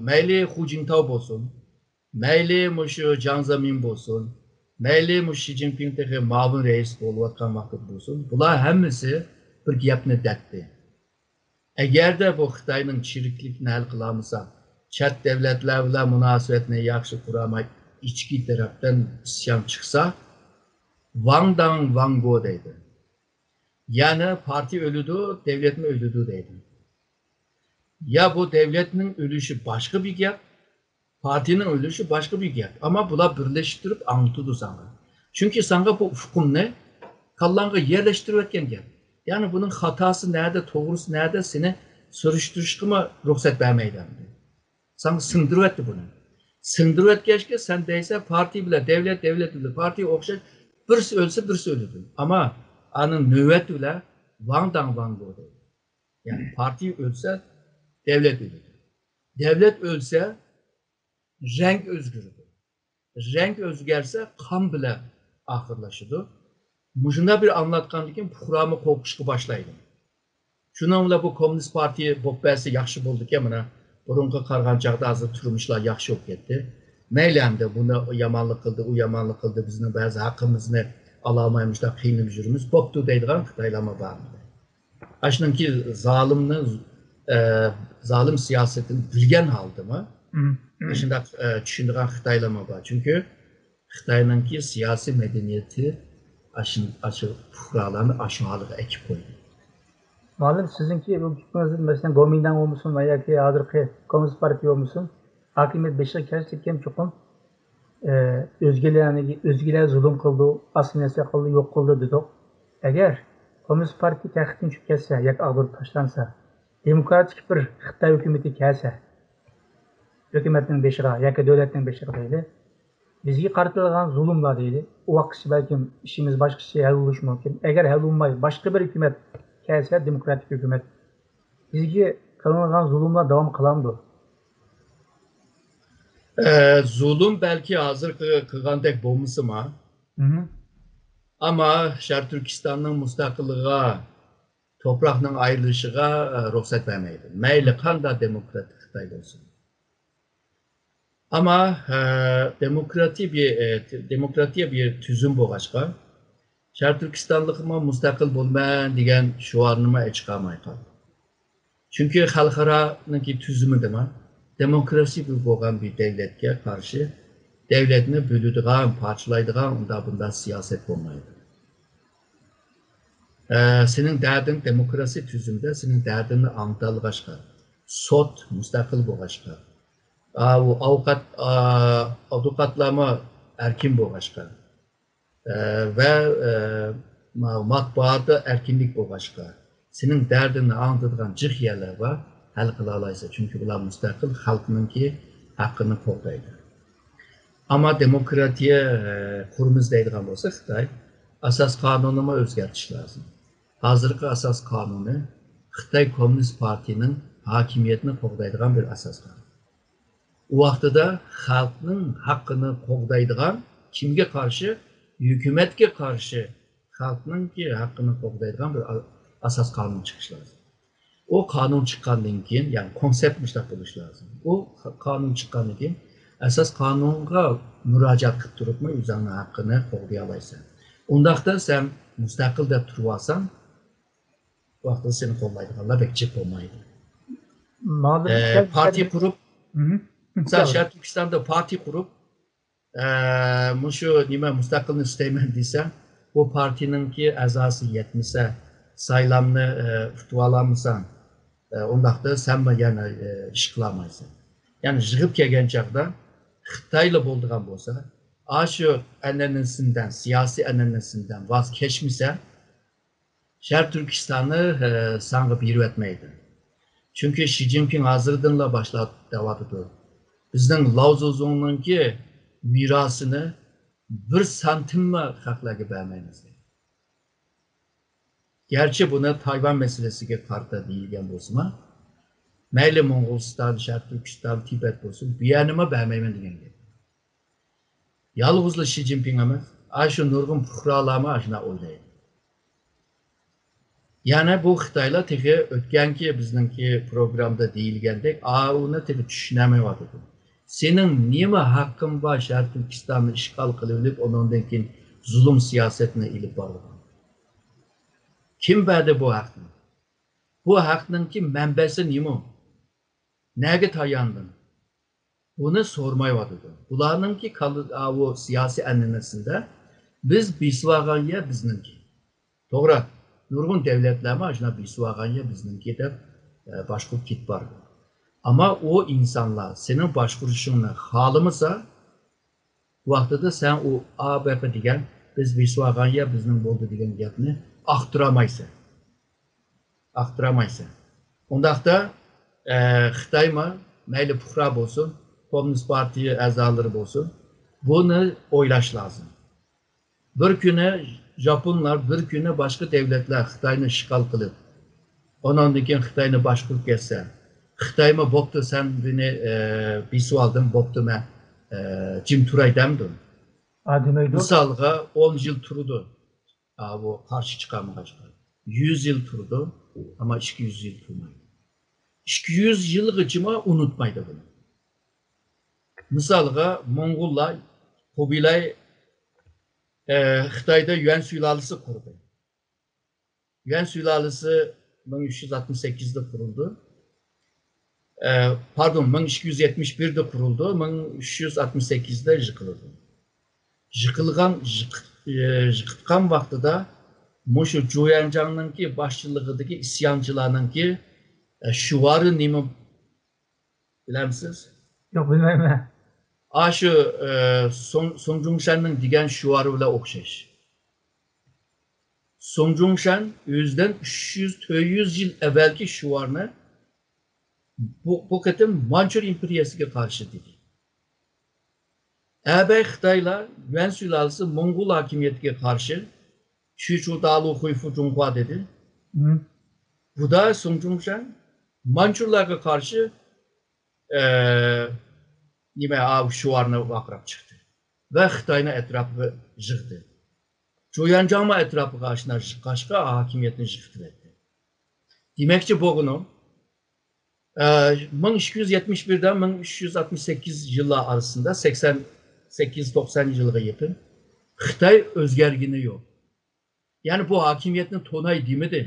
مەيلى خۇ جىنتاۋ بولسۇن، مەيلى مۇشۇ جياڭ زېمىن بولسۇن، مەيلى مۇشۇ شى جىنپىڭ تېخى مۇئاۋىن رەئىس بولۇۋاتقان ۋاقىت بولسۇن، بۇلار ھەممىسى بىر گەپنى دەتتى. ئەگەردە بۇ خىتاينىڭ چىرىكلىكىنى ھەل قىلالمىسا، چەت دەۋلەتلەر بىلەن مۇناسىۋەتنى ياخشى قۇرالماي، ئىچكى تەرەپتىن ئىسيان چىقسا، ۋاڭ داڭ ۋاڭ گو دەيدۇ. يەنى پارتىيە ئۆلىدۇ، دەۋلەتمۇ ئۆلىدۇ دەيدۇ. يا بۇ دەۋلەتنىڭ ئۆلۈشى باشقا بىر گەپ، پارتىيىنىڭ ئۆلۈشى باشقا بىر گەپ. ئەمما بۇلار بىرلىشىپ تۇرۇپ ئاڭلىتىدۇ ساڭا. چۈنكى ساڭا بۇ ئۇقۇمنى كاللاڭغا يەرلەشتۈرۈۋەتكەن گەپ. يەنى بۇنىڭ خاتاسى نەدە، توغرىسى نەدە، سېنى سۈرۈشتۈرۈشكىمۇ رۇخسەت بەرمەيدۇ ئەمدى. ساڭا سىڭدۈرۈۋەتتى بۇنى. سىڭدۈرۈۋەتكەچكە سەن دەيسەن، پارتىيە بىلەن دەۋلەت، دەۋلەت بىلەن پارتىيە ئوخشاش، بىرسى ئۆلسە، بىرسى ئۆلىدۇ. ئەمما ئانىڭ نۆۋەتى بىلەن ۋاڭ داڭ ۋاڭ گو دەيدۇ. يەنى پارتىيە ئۆلسە، دەۋلەت ئۆلىدۇ. دەۋلەت ئۆلسە، رەڭ ئۆزگىرىدۇ. رەڭ ئۆزگەرسە، قان بىلەن ئاخىرلىشىدۇ. مۇشۇنداق بىر ئاڭلاتقاندىن كېيىن پۇقرامۇ قورقۇشقا باشلايدۇ. شۇنىڭ بىلەن بۇ كوممۇنىست پارتىيە بولۇپ بەرسە ياخشى بولىدىكەن، مانا، بۇرۇنقىغا قارىغان چاغدا ھازىر تۇرمۇشلار ياخشى بولۇپ كەتتى. مەيلى ئەمدى بۇنى يامانلىق قىلدى، ئۇ يامانلىق قىلدى، بىزنىڭ بەزى ھەققىمىزنى ئالالماي مۇشۇنداق قىينىلىپ يۈرىمىز، بوپتۇ دەيدىغان خىتايلارمۇ بار. ئاشۇنىڭكى زالىمنى، ئە، زالىم سىياسىتىنى بىلگەن ھالدىمۇ مم. مم. شۇنداق، ئە، چۈشىنىدىغان خىتايلارمۇ بار. چۈنكى خىتاينىڭكى سىياسىي مەدەنىيىتى ئاشۇ، ئاشۇ پۇقرالارنى ئاشۇ ھالغا ئەكىپ قويدى. مۇئەللىم، سىزنىڭكى بۇ گېپىڭىز، مەسىلەن، گومىنداڭ بولمىسۇن ۋە ياكى ھازىرقى كوممۇنىست پارتىيە بولمىسۇن، ھاكىمىيەت بېشىغا كەلسە كېيىن چوقۇم، ئە، ئۆزگىلەرنى، ئۆزگىلەر زۇلۇم قىلىدۇ، ئاسسىمىلياتسىيە قىلىدۇ، يوق قىلىدۇ دېدۇق. ئەگەر كوممۇنىست پارتىيە تەختتىن چۈشۈپ كەتسە ياكى ئاغدۇرۇپ تاشلانسا، دېموكراتىك بىر خىتاي ھۆكۈمىتى كەلسە، ھۆكۈمەتنىڭ بېشىغا ياكى دۆلەتنىڭ بېشىغا دەيلى، بىزگە قارىتىلغان زۇلۇملار دەيلى، ئۇ ۋاقىتقىچە بەلكىم ئىشىمىز باشقىچە ھەل بولۇشى مۇمكىن. ئەگەر ھەل بولماي، باشقا بىر ھۆكۈمەت كەلسە، دېموكراتىك ھۆكۈمەت، بىزگە قىلىنغان زۇلۇملار داۋام قىلامدۇ؟ ئە، زۇلۇم بەلكى ھازىرقى قىلغاندەك بولمىسىمۇ، مم. ئەمما شەرقىي تۈركىستاننىڭ مۇستەقىللىقىغا توپراقنىڭ ئايرىلىشىغا، ئە، رۇخسەت بەرمەيدۇ. مەيلى قانداق دېموكراتىك خىتاي بولسۇن. ئەمما، ئە، دېموكراتىيە بىر، ئە، دېموكراتىيە بىر تۈزۈم بولغاچقا، شەرقىي تۈركىستانلىقمۇ مۇستەقىل بولىمەن دېگەن شوئارنىمۇ چىقارماي قالدى. چۈنكى خەلقئارانىڭكى تۈزۈمىدىمۇ دېموكراتىيە بولغان بىر دەۋلەتكە قارشى دەۋلەتنى بۆلىدىغان، پارچىلايدىغان ئۇنداق بۇنداق سىياسەت بولمايدۇ. ئە، سېنىڭ دەردىڭ دېموكراتىيە تۈزۈمدە سېنىڭ دەردىڭنى ئاڭلىتالىغاچقا، سوت مۇستەقىل بولغاچقا، ئاۋۇ ئاۋۇكات، ئا، ئادۋوكاتلارمۇ ئەركىن بولغاچقا، ئە، ۋە، ئە، ما-، مەتبۇئاتتا ئەركىنلىك بولغاچقا، سېنىڭ دەردىڭنى ئاڭلىتىدىغان جىق يەرلەر بار، ھەل قىلالايسەن. چۈنكى بۇلار مۇستەقىل خەلقنىڭكى ھەققىنى قوغدايدۇ. ئەمما دېموكراتىيە، ئە، قۇرىمىز دەيدىغان بولسا خىتاي، ئاساس قانۇنىمۇ ئۆزگەرتىش لازىم. ھازىرقى ئاساس قانۇنى خىتاي كوممۇنىست پارتىيىنىڭ ھاكىمىيەتنى قوغدايدىغان بىر ئاساس قانۇن. ئۇ ۋاقتىدا خەلقنىڭ ھەققىنى قوغدايدىغان، كىمگە قارشى؟ ھۆكۈمەتكە قارشى خەلقنىڭكى ھەققىنى قوغدايدىغان بىر ئا-، ئاساس قانۇن چىقىشى لازىم. ئۇ قانۇن چىققاندىن كېيىن، يەنى كونسېپت مۇشۇنداق بولۇشى لازىم. ئۇ قا-، قانۇن چىققاندىن كېيىن ئاساس قانۇنغا مۇراجىئەت قىلىپ تۇرۇپمۇ ئۆزۈڭنىڭ ھەققىنى قوغدىيالايسەن. ئۇنداقتا سەن مۇستەقىل دەپ تۇرۇۋالساڭ، ۋاقتىدا سېنى قوللايدىغانلار بەك جىق بولمايدۇ. مانا ئە، بىر پارتىيە قۇرۇپ، مىسال، شەرقىي تۈركىستاندا پارتىيە قۇرۇپ، ئە، مۇشۇ نېمە مۇستەقىلنى ئىستەيمەن دېسە، بۇ پارتىيىنىڭكى ئەزاسى يەتمىسە، سايلامنى، ئە، ئۇتۇۋالالمىساڭ، ئە، ئۇنداقتا سەنمۇ يەنە، ئە، ئىش قىلالمايسەن. يەنى يىغىپ كەلگەن چاغدا خىتايلا بولىدىغان بولسا، ئاشۇ ئەنئەنىسىندىن، سىياسىي ئەنئەنىسىندىن ۋاز كەچمىسە، شەرقىي تۈركىستاننى، ئە، ساڭا بېرىۋەتمەيدۇ. چۈنكى شى جىنپىڭ ھازىردىنلا باشلاپ دەۋاتىدۇ. بىزنىڭ لاۋ زۇزۇڭنىڭكى مىراسىنى بىر سانتىممۇ خەقلەرگە بەرمەيمىز دەيدۇ. گەرچە بۇنى تايۋان مەسىلىسىگە قارىتا دېيىلگەن بولسىمۇ، مەيلى موڭغۇلىستان، شەرقىي تۈركىستان، تىبەت بولسۇن، بۇ يەرنىمۇ بەرمەيمەن دېگەن گەپ. يالغۇزلا شى جىنپىڭ ئەمەس، ئاشۇ نۇرغۇن پۇقرالارمۇ ئاشۇنداق ئويلايدۇ. يەنى بۇ خىتايلار تېخى ئۆتكەنكى بىزنىڭكى پروگراممىدا دېيىلگەندەك، ئاۋۇنى تېخى چۈشىنەلمەيۋاتىدۇ. سېنىڭ نېمە ھەققىڭ بار شەرقىي تۈركىستاننى ئىشغال قىلىۋېلىپ، ئۇنىڭدىن كېيىن زۇلۇم سىياسەتنى ئېلىپ بارىدىغان؟ كىم بەردى بۇ ھەقنى؟ بۇ ھەقنىڭكى مەنبەسى نېمە؟ نەگە تاياندىڭ؟ بۇنى سورىمايۋاتىدۇ. بۇلارنىڭكى كاللا-، ئاۋۇ سىياسىي ئەنئەنىسىدە بىز بېسىۋالغان يەر بىزنىڭكى. توغرا، نۇرغۇن دەۋلەتلەرمۇ ئاشۇنداق بېسىۋالغان يەر بىزنىڭكى دەپ، ئە، باشقۇرۇپ كېتىپ بارىدۇ. ئەمما ئۇ ئىنسانلار سېنىڭ باشقۇرۇشۇڭنى خالىمىسا، ۋاقتىدا سەن ئۇ ئا بېقى دېگەن، بىز بېسىۋالغان يەر بىزنىڭ بولدى دېگەن گەپنى ئاختۇرالمايسەن. ئاختۇرالمايسەن. ئۇنداقتا، ئە، خىتايمۇ، مەيلى پۇقرا بولسۇن، كوممۇنىست پارتىيە ئەزالىرى بولسۇن، بۇنى ئويلاش لازىم. بىر كۈنى ياپونلار، بىر كۈنى باشقا دەۋلەتلەر خىتاينى ئىشغال قىلىپ، ئۇنىڭدىن كېيىن خىتاينى باشقۇرۇپ كەتسە، خىتايمۇ بوپتۇ، سەن بۇنى، ئە، بېسىۋالدىڭ، بوپتۇ، مەن، ئە، جىم تۇراي دەمدۇ؟ ئا، دېمەيدۇ. مىسالغا، ئون يىل تۇرىدۇ. ئا، بۇ قارشى چىقالمىغاچقا. يۈز يىل تۇرىدۇ، ئەمما ئىككى يۈز يىل تۇرمايدۇ. ئىككى يۈز يىلغىچىمۇ ئۇنتۇمايدۇ بۇنى. مىسالغا، موڭغۇللار، قۇبىلاي، ئە، خىتايدا يۈەن سۇلالىسى قۇردى. يۈەن سۇلالىسى مىڭ ئۈچ يۈز ئاتمىش سەككىزدە قۇرۇلدى. ئە، پاردون، مىڭ ئىككى يۈز يەتمىش بىردە قۇرۇلدى، مىڭ ئۈچ يۈز ئاتمىش سەككىزدە يىقىلدى. يىقىلغان، يىقىت-، ئە، يىقىتقان ۋاقتىدا مۇشۇ جۇيەنجاڭنىڭكى باشچىلىقىدىكى ئىسيانچىلارنىڭكى، ئە، شوئارى نېمە بىلەمسىز؟ يوق، بىلمەيمەن. ئاشۇ، ئە، سۇڭ-، سۇڭجۇڭشەننىڭ دېگەن شوئارى بىلەن ئوخشاش. سۇڭجۇڭشەن ئۆزىدىن ئۈچ يۈز، تۆت يۈز يىل ئەۋۋەلكى شوئارنى بۇ، بۇ قېتىم مانچۇر ئىمپېرىيەسىگە قارشى دېدى. ئەبەي خىتايلار يۈەن سۇلالىسى موڭغۇل ھاكىمىيىتىگە قارشى چۈچۇ دالۇ خۇيفۇ جۇڭخۇا دېدى. مم. بۇدا سۇڭجۇڭشەن مانچۇرلارغا قارشى، ئە، نېمە، ئاۋۇ شوئارنى ۋارقىراپ چىقتى ۋە خىتاينى ئەتراپىغا يىغدى. جۇيەنجاڭمۇ ئەتراپىغا ئاشۇنداق يىغقاچقا، ھاكىمىيەتنى يىقىتىۋەتتى. دېمەكچى بولغىنىم، ئە، مىڭ ئىككى يۈز يەتمىش بىردىن مىڭ ئۈچ يۈز ئاتمىش سەككىز يىللار ئارىسىدا، سەكسەن سەككىز توقسان يىلغا يېقىن خىتاي ئۆزگەرگىنى يوق. يەنى بۇ ھاكىمىيەتنى توناي دېمىدى.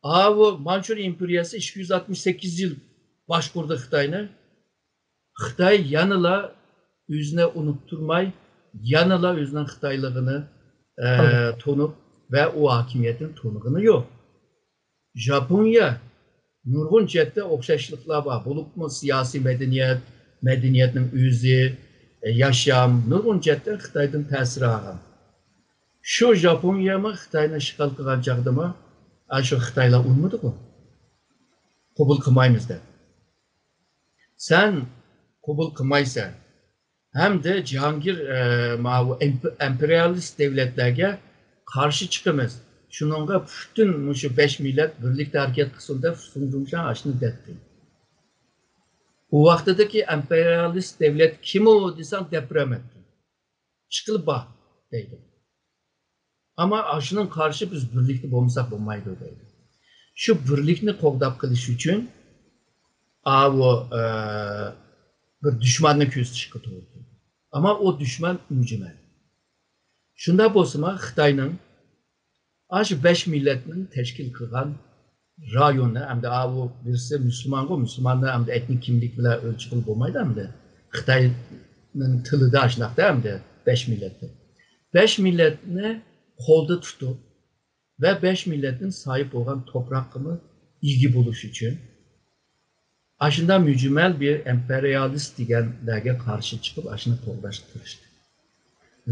ئاۋۇ مانچۇر ئىمپېرىيەسى ئىككى يۈز ئاتمىش سەككىز يىل باشقۇردى خىتاينى. خىتاي يەنىلا ئۆزىنى ئۇنتۇرماي، يەنىلا ئۆزىنىڭ خىتايلىقىنى، ئە، تونۇپ ۋە ئۇ ھاكىمىيەتنى تونۇغىنى يوق. ژاپونىيە نۇرغۇن جەھەتتە ئوخشاشلىقلار بار، بولۇپمۇ سىياسىي مەدەنىيەت، مەدەنىيەتنىڭ ئۆزى، ئە، ياشام نۇرغۇن جەھەتتە خىتايدىن تەسىر ئالغان. شۇ ژاپونىيەمۇ خىتاينى ئىشغال قىلغان چاغدىمۇ، ئا، شۇ خىتايلار ئۇنىمىدىغۇ، قوبۇل قىلمايمىز دەپ. سەن قوبۇل قىلمايسەن ھەمدە جاھانگىر، ئە، ماۋۇ ئىمپ-، ئىمپېرىيالىست دۆلەتلەرگە قارشى چىقىمىز. شۇنىڭغا پۈتۈن مۇشۇ بەش مىللەت بىرلىكتە ھەرىكەت قىلسۇن دەپ سۇڭ جۇڭشەن ئاشۇنى دەپتۇ. ئۇ ۋاقتىدىكى ئىمپېرىيالىست دۆلەت كىمۇ دېسەڭ دەپ بېرەلمەپتۇ. ئىشقىلىپ بار دەيدۇ. ئەمما ئاشۇنىڭ قارشى بىز بىرلىكتە بولمىساق بولمايدۇ دەيدۇ. شۇ بىرلىكنى قوغداپ قېلىش ئۈچۈن ئاۋۇ، ئە، بىر دۈشماننى كۆزىتىشكە توغرا كېلىدۇ. ئەمما ئۇ دۈشمەن مۈجمەل. شۇنداق بولسىمۇ خىتاينىڭ ئاشۇ بەش مىللەتنىڭ تەشكىل قىلغان رايونى، ئەمدى ئاۋۇ بىرسى مۇسۇلمانغۇ، مۇسۇلماننى ئەمدى ئېتنىك كىملىك بىلەن ئۆلچىگىلى بولمايدۇ ئەمدى. خىتاينىڭ تىلىدا ئاشۇنداقتا ئەمدى بەش مىللەتتە. بەش مىللەتنى قولدا تۇتۇپ ۋە بەش مىللەتنىڭ ساھىب بولغان توپراققىمۇ ئىگە بولۇش ئۈچۈن ئاشۇنداق مۈجمەل بىر ئىمپېرىيالىست دېگەنلەرگە قارشى چىقىپ، ئاشۇنى قوغداشقا تىرىشتى.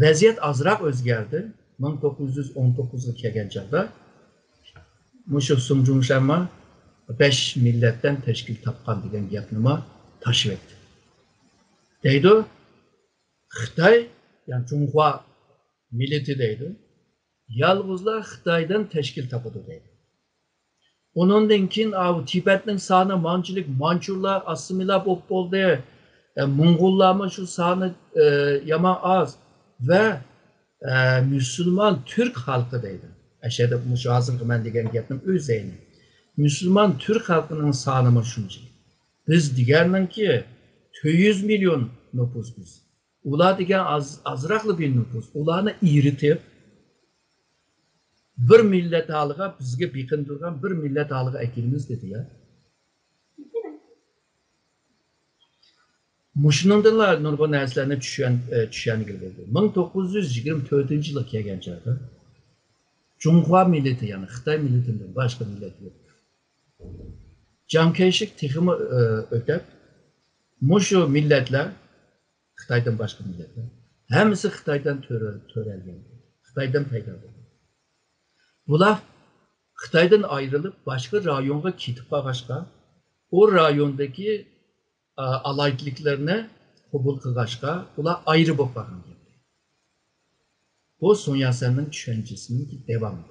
ۋەزىيەت ئازراق ئۆزگەردى. مىڭ توققۇز يۈز ئون توققۇزغا كەلگەن چاغدا مۇشۇ سۇڭ جۇڭشەنمۇ بەش مىللەتتىن تەشكىل تاپقان دېگەن گەپنىمۇ تاشلىۋەتتى. دەيدۇ، خىتاي، يەنى جۇڭخۇا مىللىتى دەيدۇ، يالغۇزلا خىتايدىن تەشكىل تاپىدۇ دەيدۇ. ئۇنىڭدىن كېيىن، ئاۋۇ تىبەتنىڭ سانى مانچىلىك، مانچۇلار ئاسسىمىليا بولۇپ بولدى. ئە، موڭغۇللارمۇ شۇ سانى، ئە، يامان ئاز. ۋە، ئە، مۇسۇلمان تۈرك خەلقى دەيدۇ. ئەشەدە مۇشۇ ھازىرقى مەن دېگەن گەپنىڭ ئۆزى ئەينى. مۇسۇلمان تۈرك خەلقىنىڭ سانىمۇ شۇنچىلىك. بىز دېگەننىڭكى تۆت يۈز مىليون نوپۇس بىز. ئۇلار دېگەن ئاز، ئازراقلا بىر نوپۇس. ئۇلارنى ئېرىتىپ، بىر مىللەت ھالىغا، بىزگە بېقىندۇرغان بىر مىللەت ھالىغا ئەكېلىمىز دېدى يا. مۇشۇنىڭدىنلا نۇرغۇن نەرسىلەرنى چۈشەن-، ئە، چۈشەنگىلى بولىدۇ. مىڭ توققۇز يۈز يىگىرمە تۆتىنچى يىلغا كەلگەن چاغدا جۇڭخۇا مىللىتى، يەنى خىتاي مىللىتىدىن باشقا مىللەت يوق. جاڭ كەيشىك تېخىمۇ، ئە، ئۆتەپ، مۇشۇ مىللەتلەر خىتايدىن باشقا مىللەتلەر. ھەممىسى خىتايدىن تۆرە-، تۆرەلگەن. خىتايدىن پەيدا بولغان. بۇلار خىتايدىن ئايرىلىپ، باشقا رايونغا كېتىپ قالغاچقا، ئۇ رايوندىكى، ئا، ئالاھىدىلىكلەرنى قوبۇل قىلغاچقا، ئۇلار ئايرى بولۇپ قالغان گەپ. بۇ سۇڭ ياتسەننىڭ چۈشەنچىسىنىڭ داۋامى.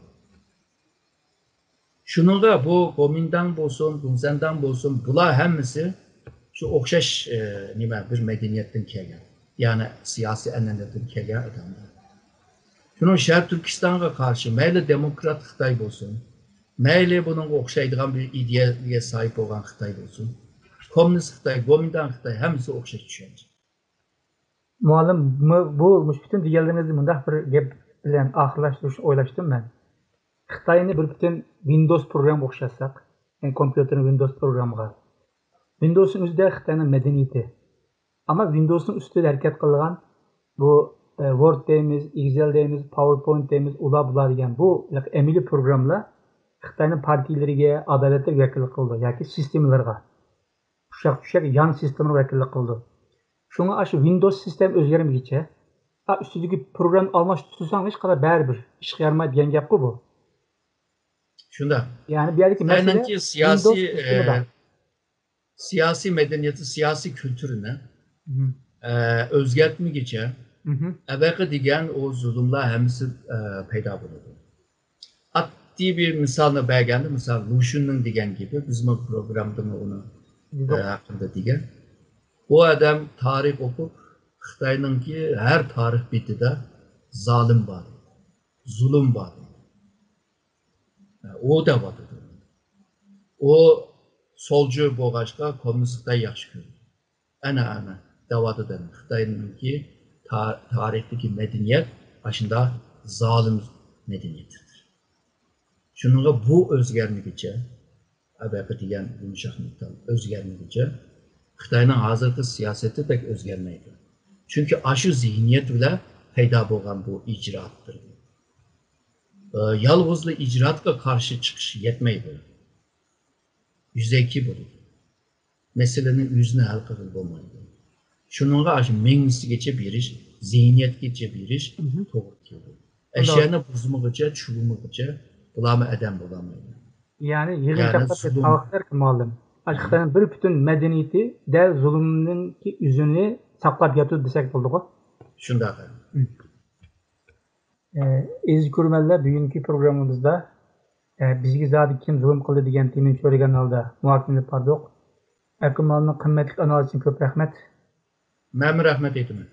شۇنىڭغا بۇ گومىنداڭ بولسۇن، گۇڭسەنداڭ بولسۇن، بۇلار ھەممىسى شۇ ئوخشاش، ئە، نېمە، بىر مەدەنىيەتتىن كەلگەن، يەنى سىياسىي ئەنئەنىدىن كەلگەن ئادەملەر. شۇنىڭ شەرقىي تۈركىستانغا قارشى مەيلى دېموكرات خىتاي بولسۇن، مەيلى بۇنىڭغا ئوخشايدىغان بىر ئىدىيەگە ساھىب بولغان خىتاي بولسۇن، كوممۇنىست خىتاي، گومىنداڭ خىتاي، ھەممىسى ئوخشاش چۈشەنچە. مۇئەللىم، مۇ-، بۇ مۇشۇ پۈتۈن دېگەنلىرىڭىزنى مۇنداق بىر گەپ بىلەن ئاخىرلاشتۇرۇشنى ئويلاشتىم مەن. خىتاينى بىر پۈتۈن ۋىندوۋس پروگراممىغا ئوخشاتساق، يەنى كومپيۇتېرنى ۋىندوۋس پروگراممىغا. ۋىندوۋسنىڭ ئۆزىدە خىتاينىڭ مەدەنىيىتى. ئەمما ۋىندوۋسنىڭ ئۈستىدە ھەرىكەت قىلىدىغان بۇ، ئە، ۋورد دەيمىز، ئېكسېل دەيمىز، پاۋېرپوينت دەيمىز، ئۇلار بۇلار دېگەن بۇ ئەمەلىي پروگرامملار خىتاينىڭ پارتىيىلىرىگە، ئادالەتلىرىگە ۋەكىللىك قىلىدۇ ياكى سىستېمىلىرىغا. ئۇششاق چۈشەك يان سىستېمىغا ۋەكىللىك قىلىدۇ. شۇڭا ئاشۇ ۋىندوۋس سىستېما ئۆزگەرمىگىچە، ئا، ئۈستىدىكى پروگرامما ئالماشتۇرساڭ ھېچقانداق بەرىبىر ئىشقا يارىمايدۇ دېگەن گەپقۇ بۇ. شۇنداق. يەنى بۇ يەردىكى مەسىلە خىتاينىڭكى سىياسىي، ۋىندوۋس سىستېمىدا. ئە، سىياسىي مەدەنىيىتى، سىياسىي كۈلتۈرىنى، مم. ئە، ئۆزگەرتمىگىچە، مم. ئەۋەقە دېگەن ئۇ زۇلۇملار ھەممىسى، ئە، پەيدا بولىدۇ. ئاددىي بىر مىسالنى بەرگەندە، مىسال، لۇشۈننىڭ دېگەن گېپى، بىزمۇ پروگراممىدىمۇ ئۇنى، دېدۇق. ئە، ھەققىدە دېگەن. ئۇ ئادەم تارىخ ئوقۇپ، خىتاينىڭكى ھەر تارىخ بېتىدە زالىم بار، زۇلۇم بار. ئۇ دەۋاتىدۇ. ئۇ سولچى بولغاچقا، كوممۇنىست خىتاي ياخشى كۆرىدۇ. ئەنە، ئەنە، دەۋاتىدۇ. خىتاينىڭكى تا-، تارىختىكى مەدەنىيەت ئاشۇنداق زالىم مەدەنىيەتتۇر. شۇنىڭغا بۇ ئۆزگەرمىگۈچە، ئەبەقى دېگەن يۇمشاق مېتال ئۆزگەرمىگۈچە، خىتاينىڭ ھازىرقى سىياسىتى بەك ئۆزگەرمەيدۇ. چۈنكى ئاشۇ زېھنىيەت بىلەن پەيدا بولغان بۇ ئىجرائاتتۇر. ئى، يالغۇزلا ئىجرائاتقا قارشى چىقىش يەتمەيدۇ. يۈزەكى بولىدۇ. مەسىلىنى ئۆزىنى ھەل قىلغىلى بولمايدۇ. شۇنىڭغا ئاشۇ مېڭىسىگىچە بېرىش، زېھنىيەتكىچە بېرىش مهم. توغرا كېلىدۇ. ئەشيانى بۇزمىغۇچە، چۇۋۇمىغۇچە بۇلارمۇ ئادەم بولالمايدۇ. يەنى يىغىن يەنى تەقدىر زۇلۇم. تاۋۇشلار كىم ئالىم؟ ئاشۇ خىتاينىڭ بىر پۈتۈن مەدەنىيىتى دەل زۇلۇمنىڭكى ئۆزىنى ساقلاپ ياتىدۇ دېسەك بولىدىغۇ. شۇنداق. ئەزىز كۆرۈرمەنلەر، بۈگۈنكى پروگراممىمىزدا، ئە، بىزگە زادى كىم زۇلۇم قىلدى دېگەن تېمىنى چۆرىگەن ھالدا مۇھاكىمە ئېلىپ باردۇق. ئەكرەم ئالىمنىڭ قىممەتلىك ئانالىزىدىن كۆپ رەھمەت. مەنمۇ رەھمەت ئېيتىمەن.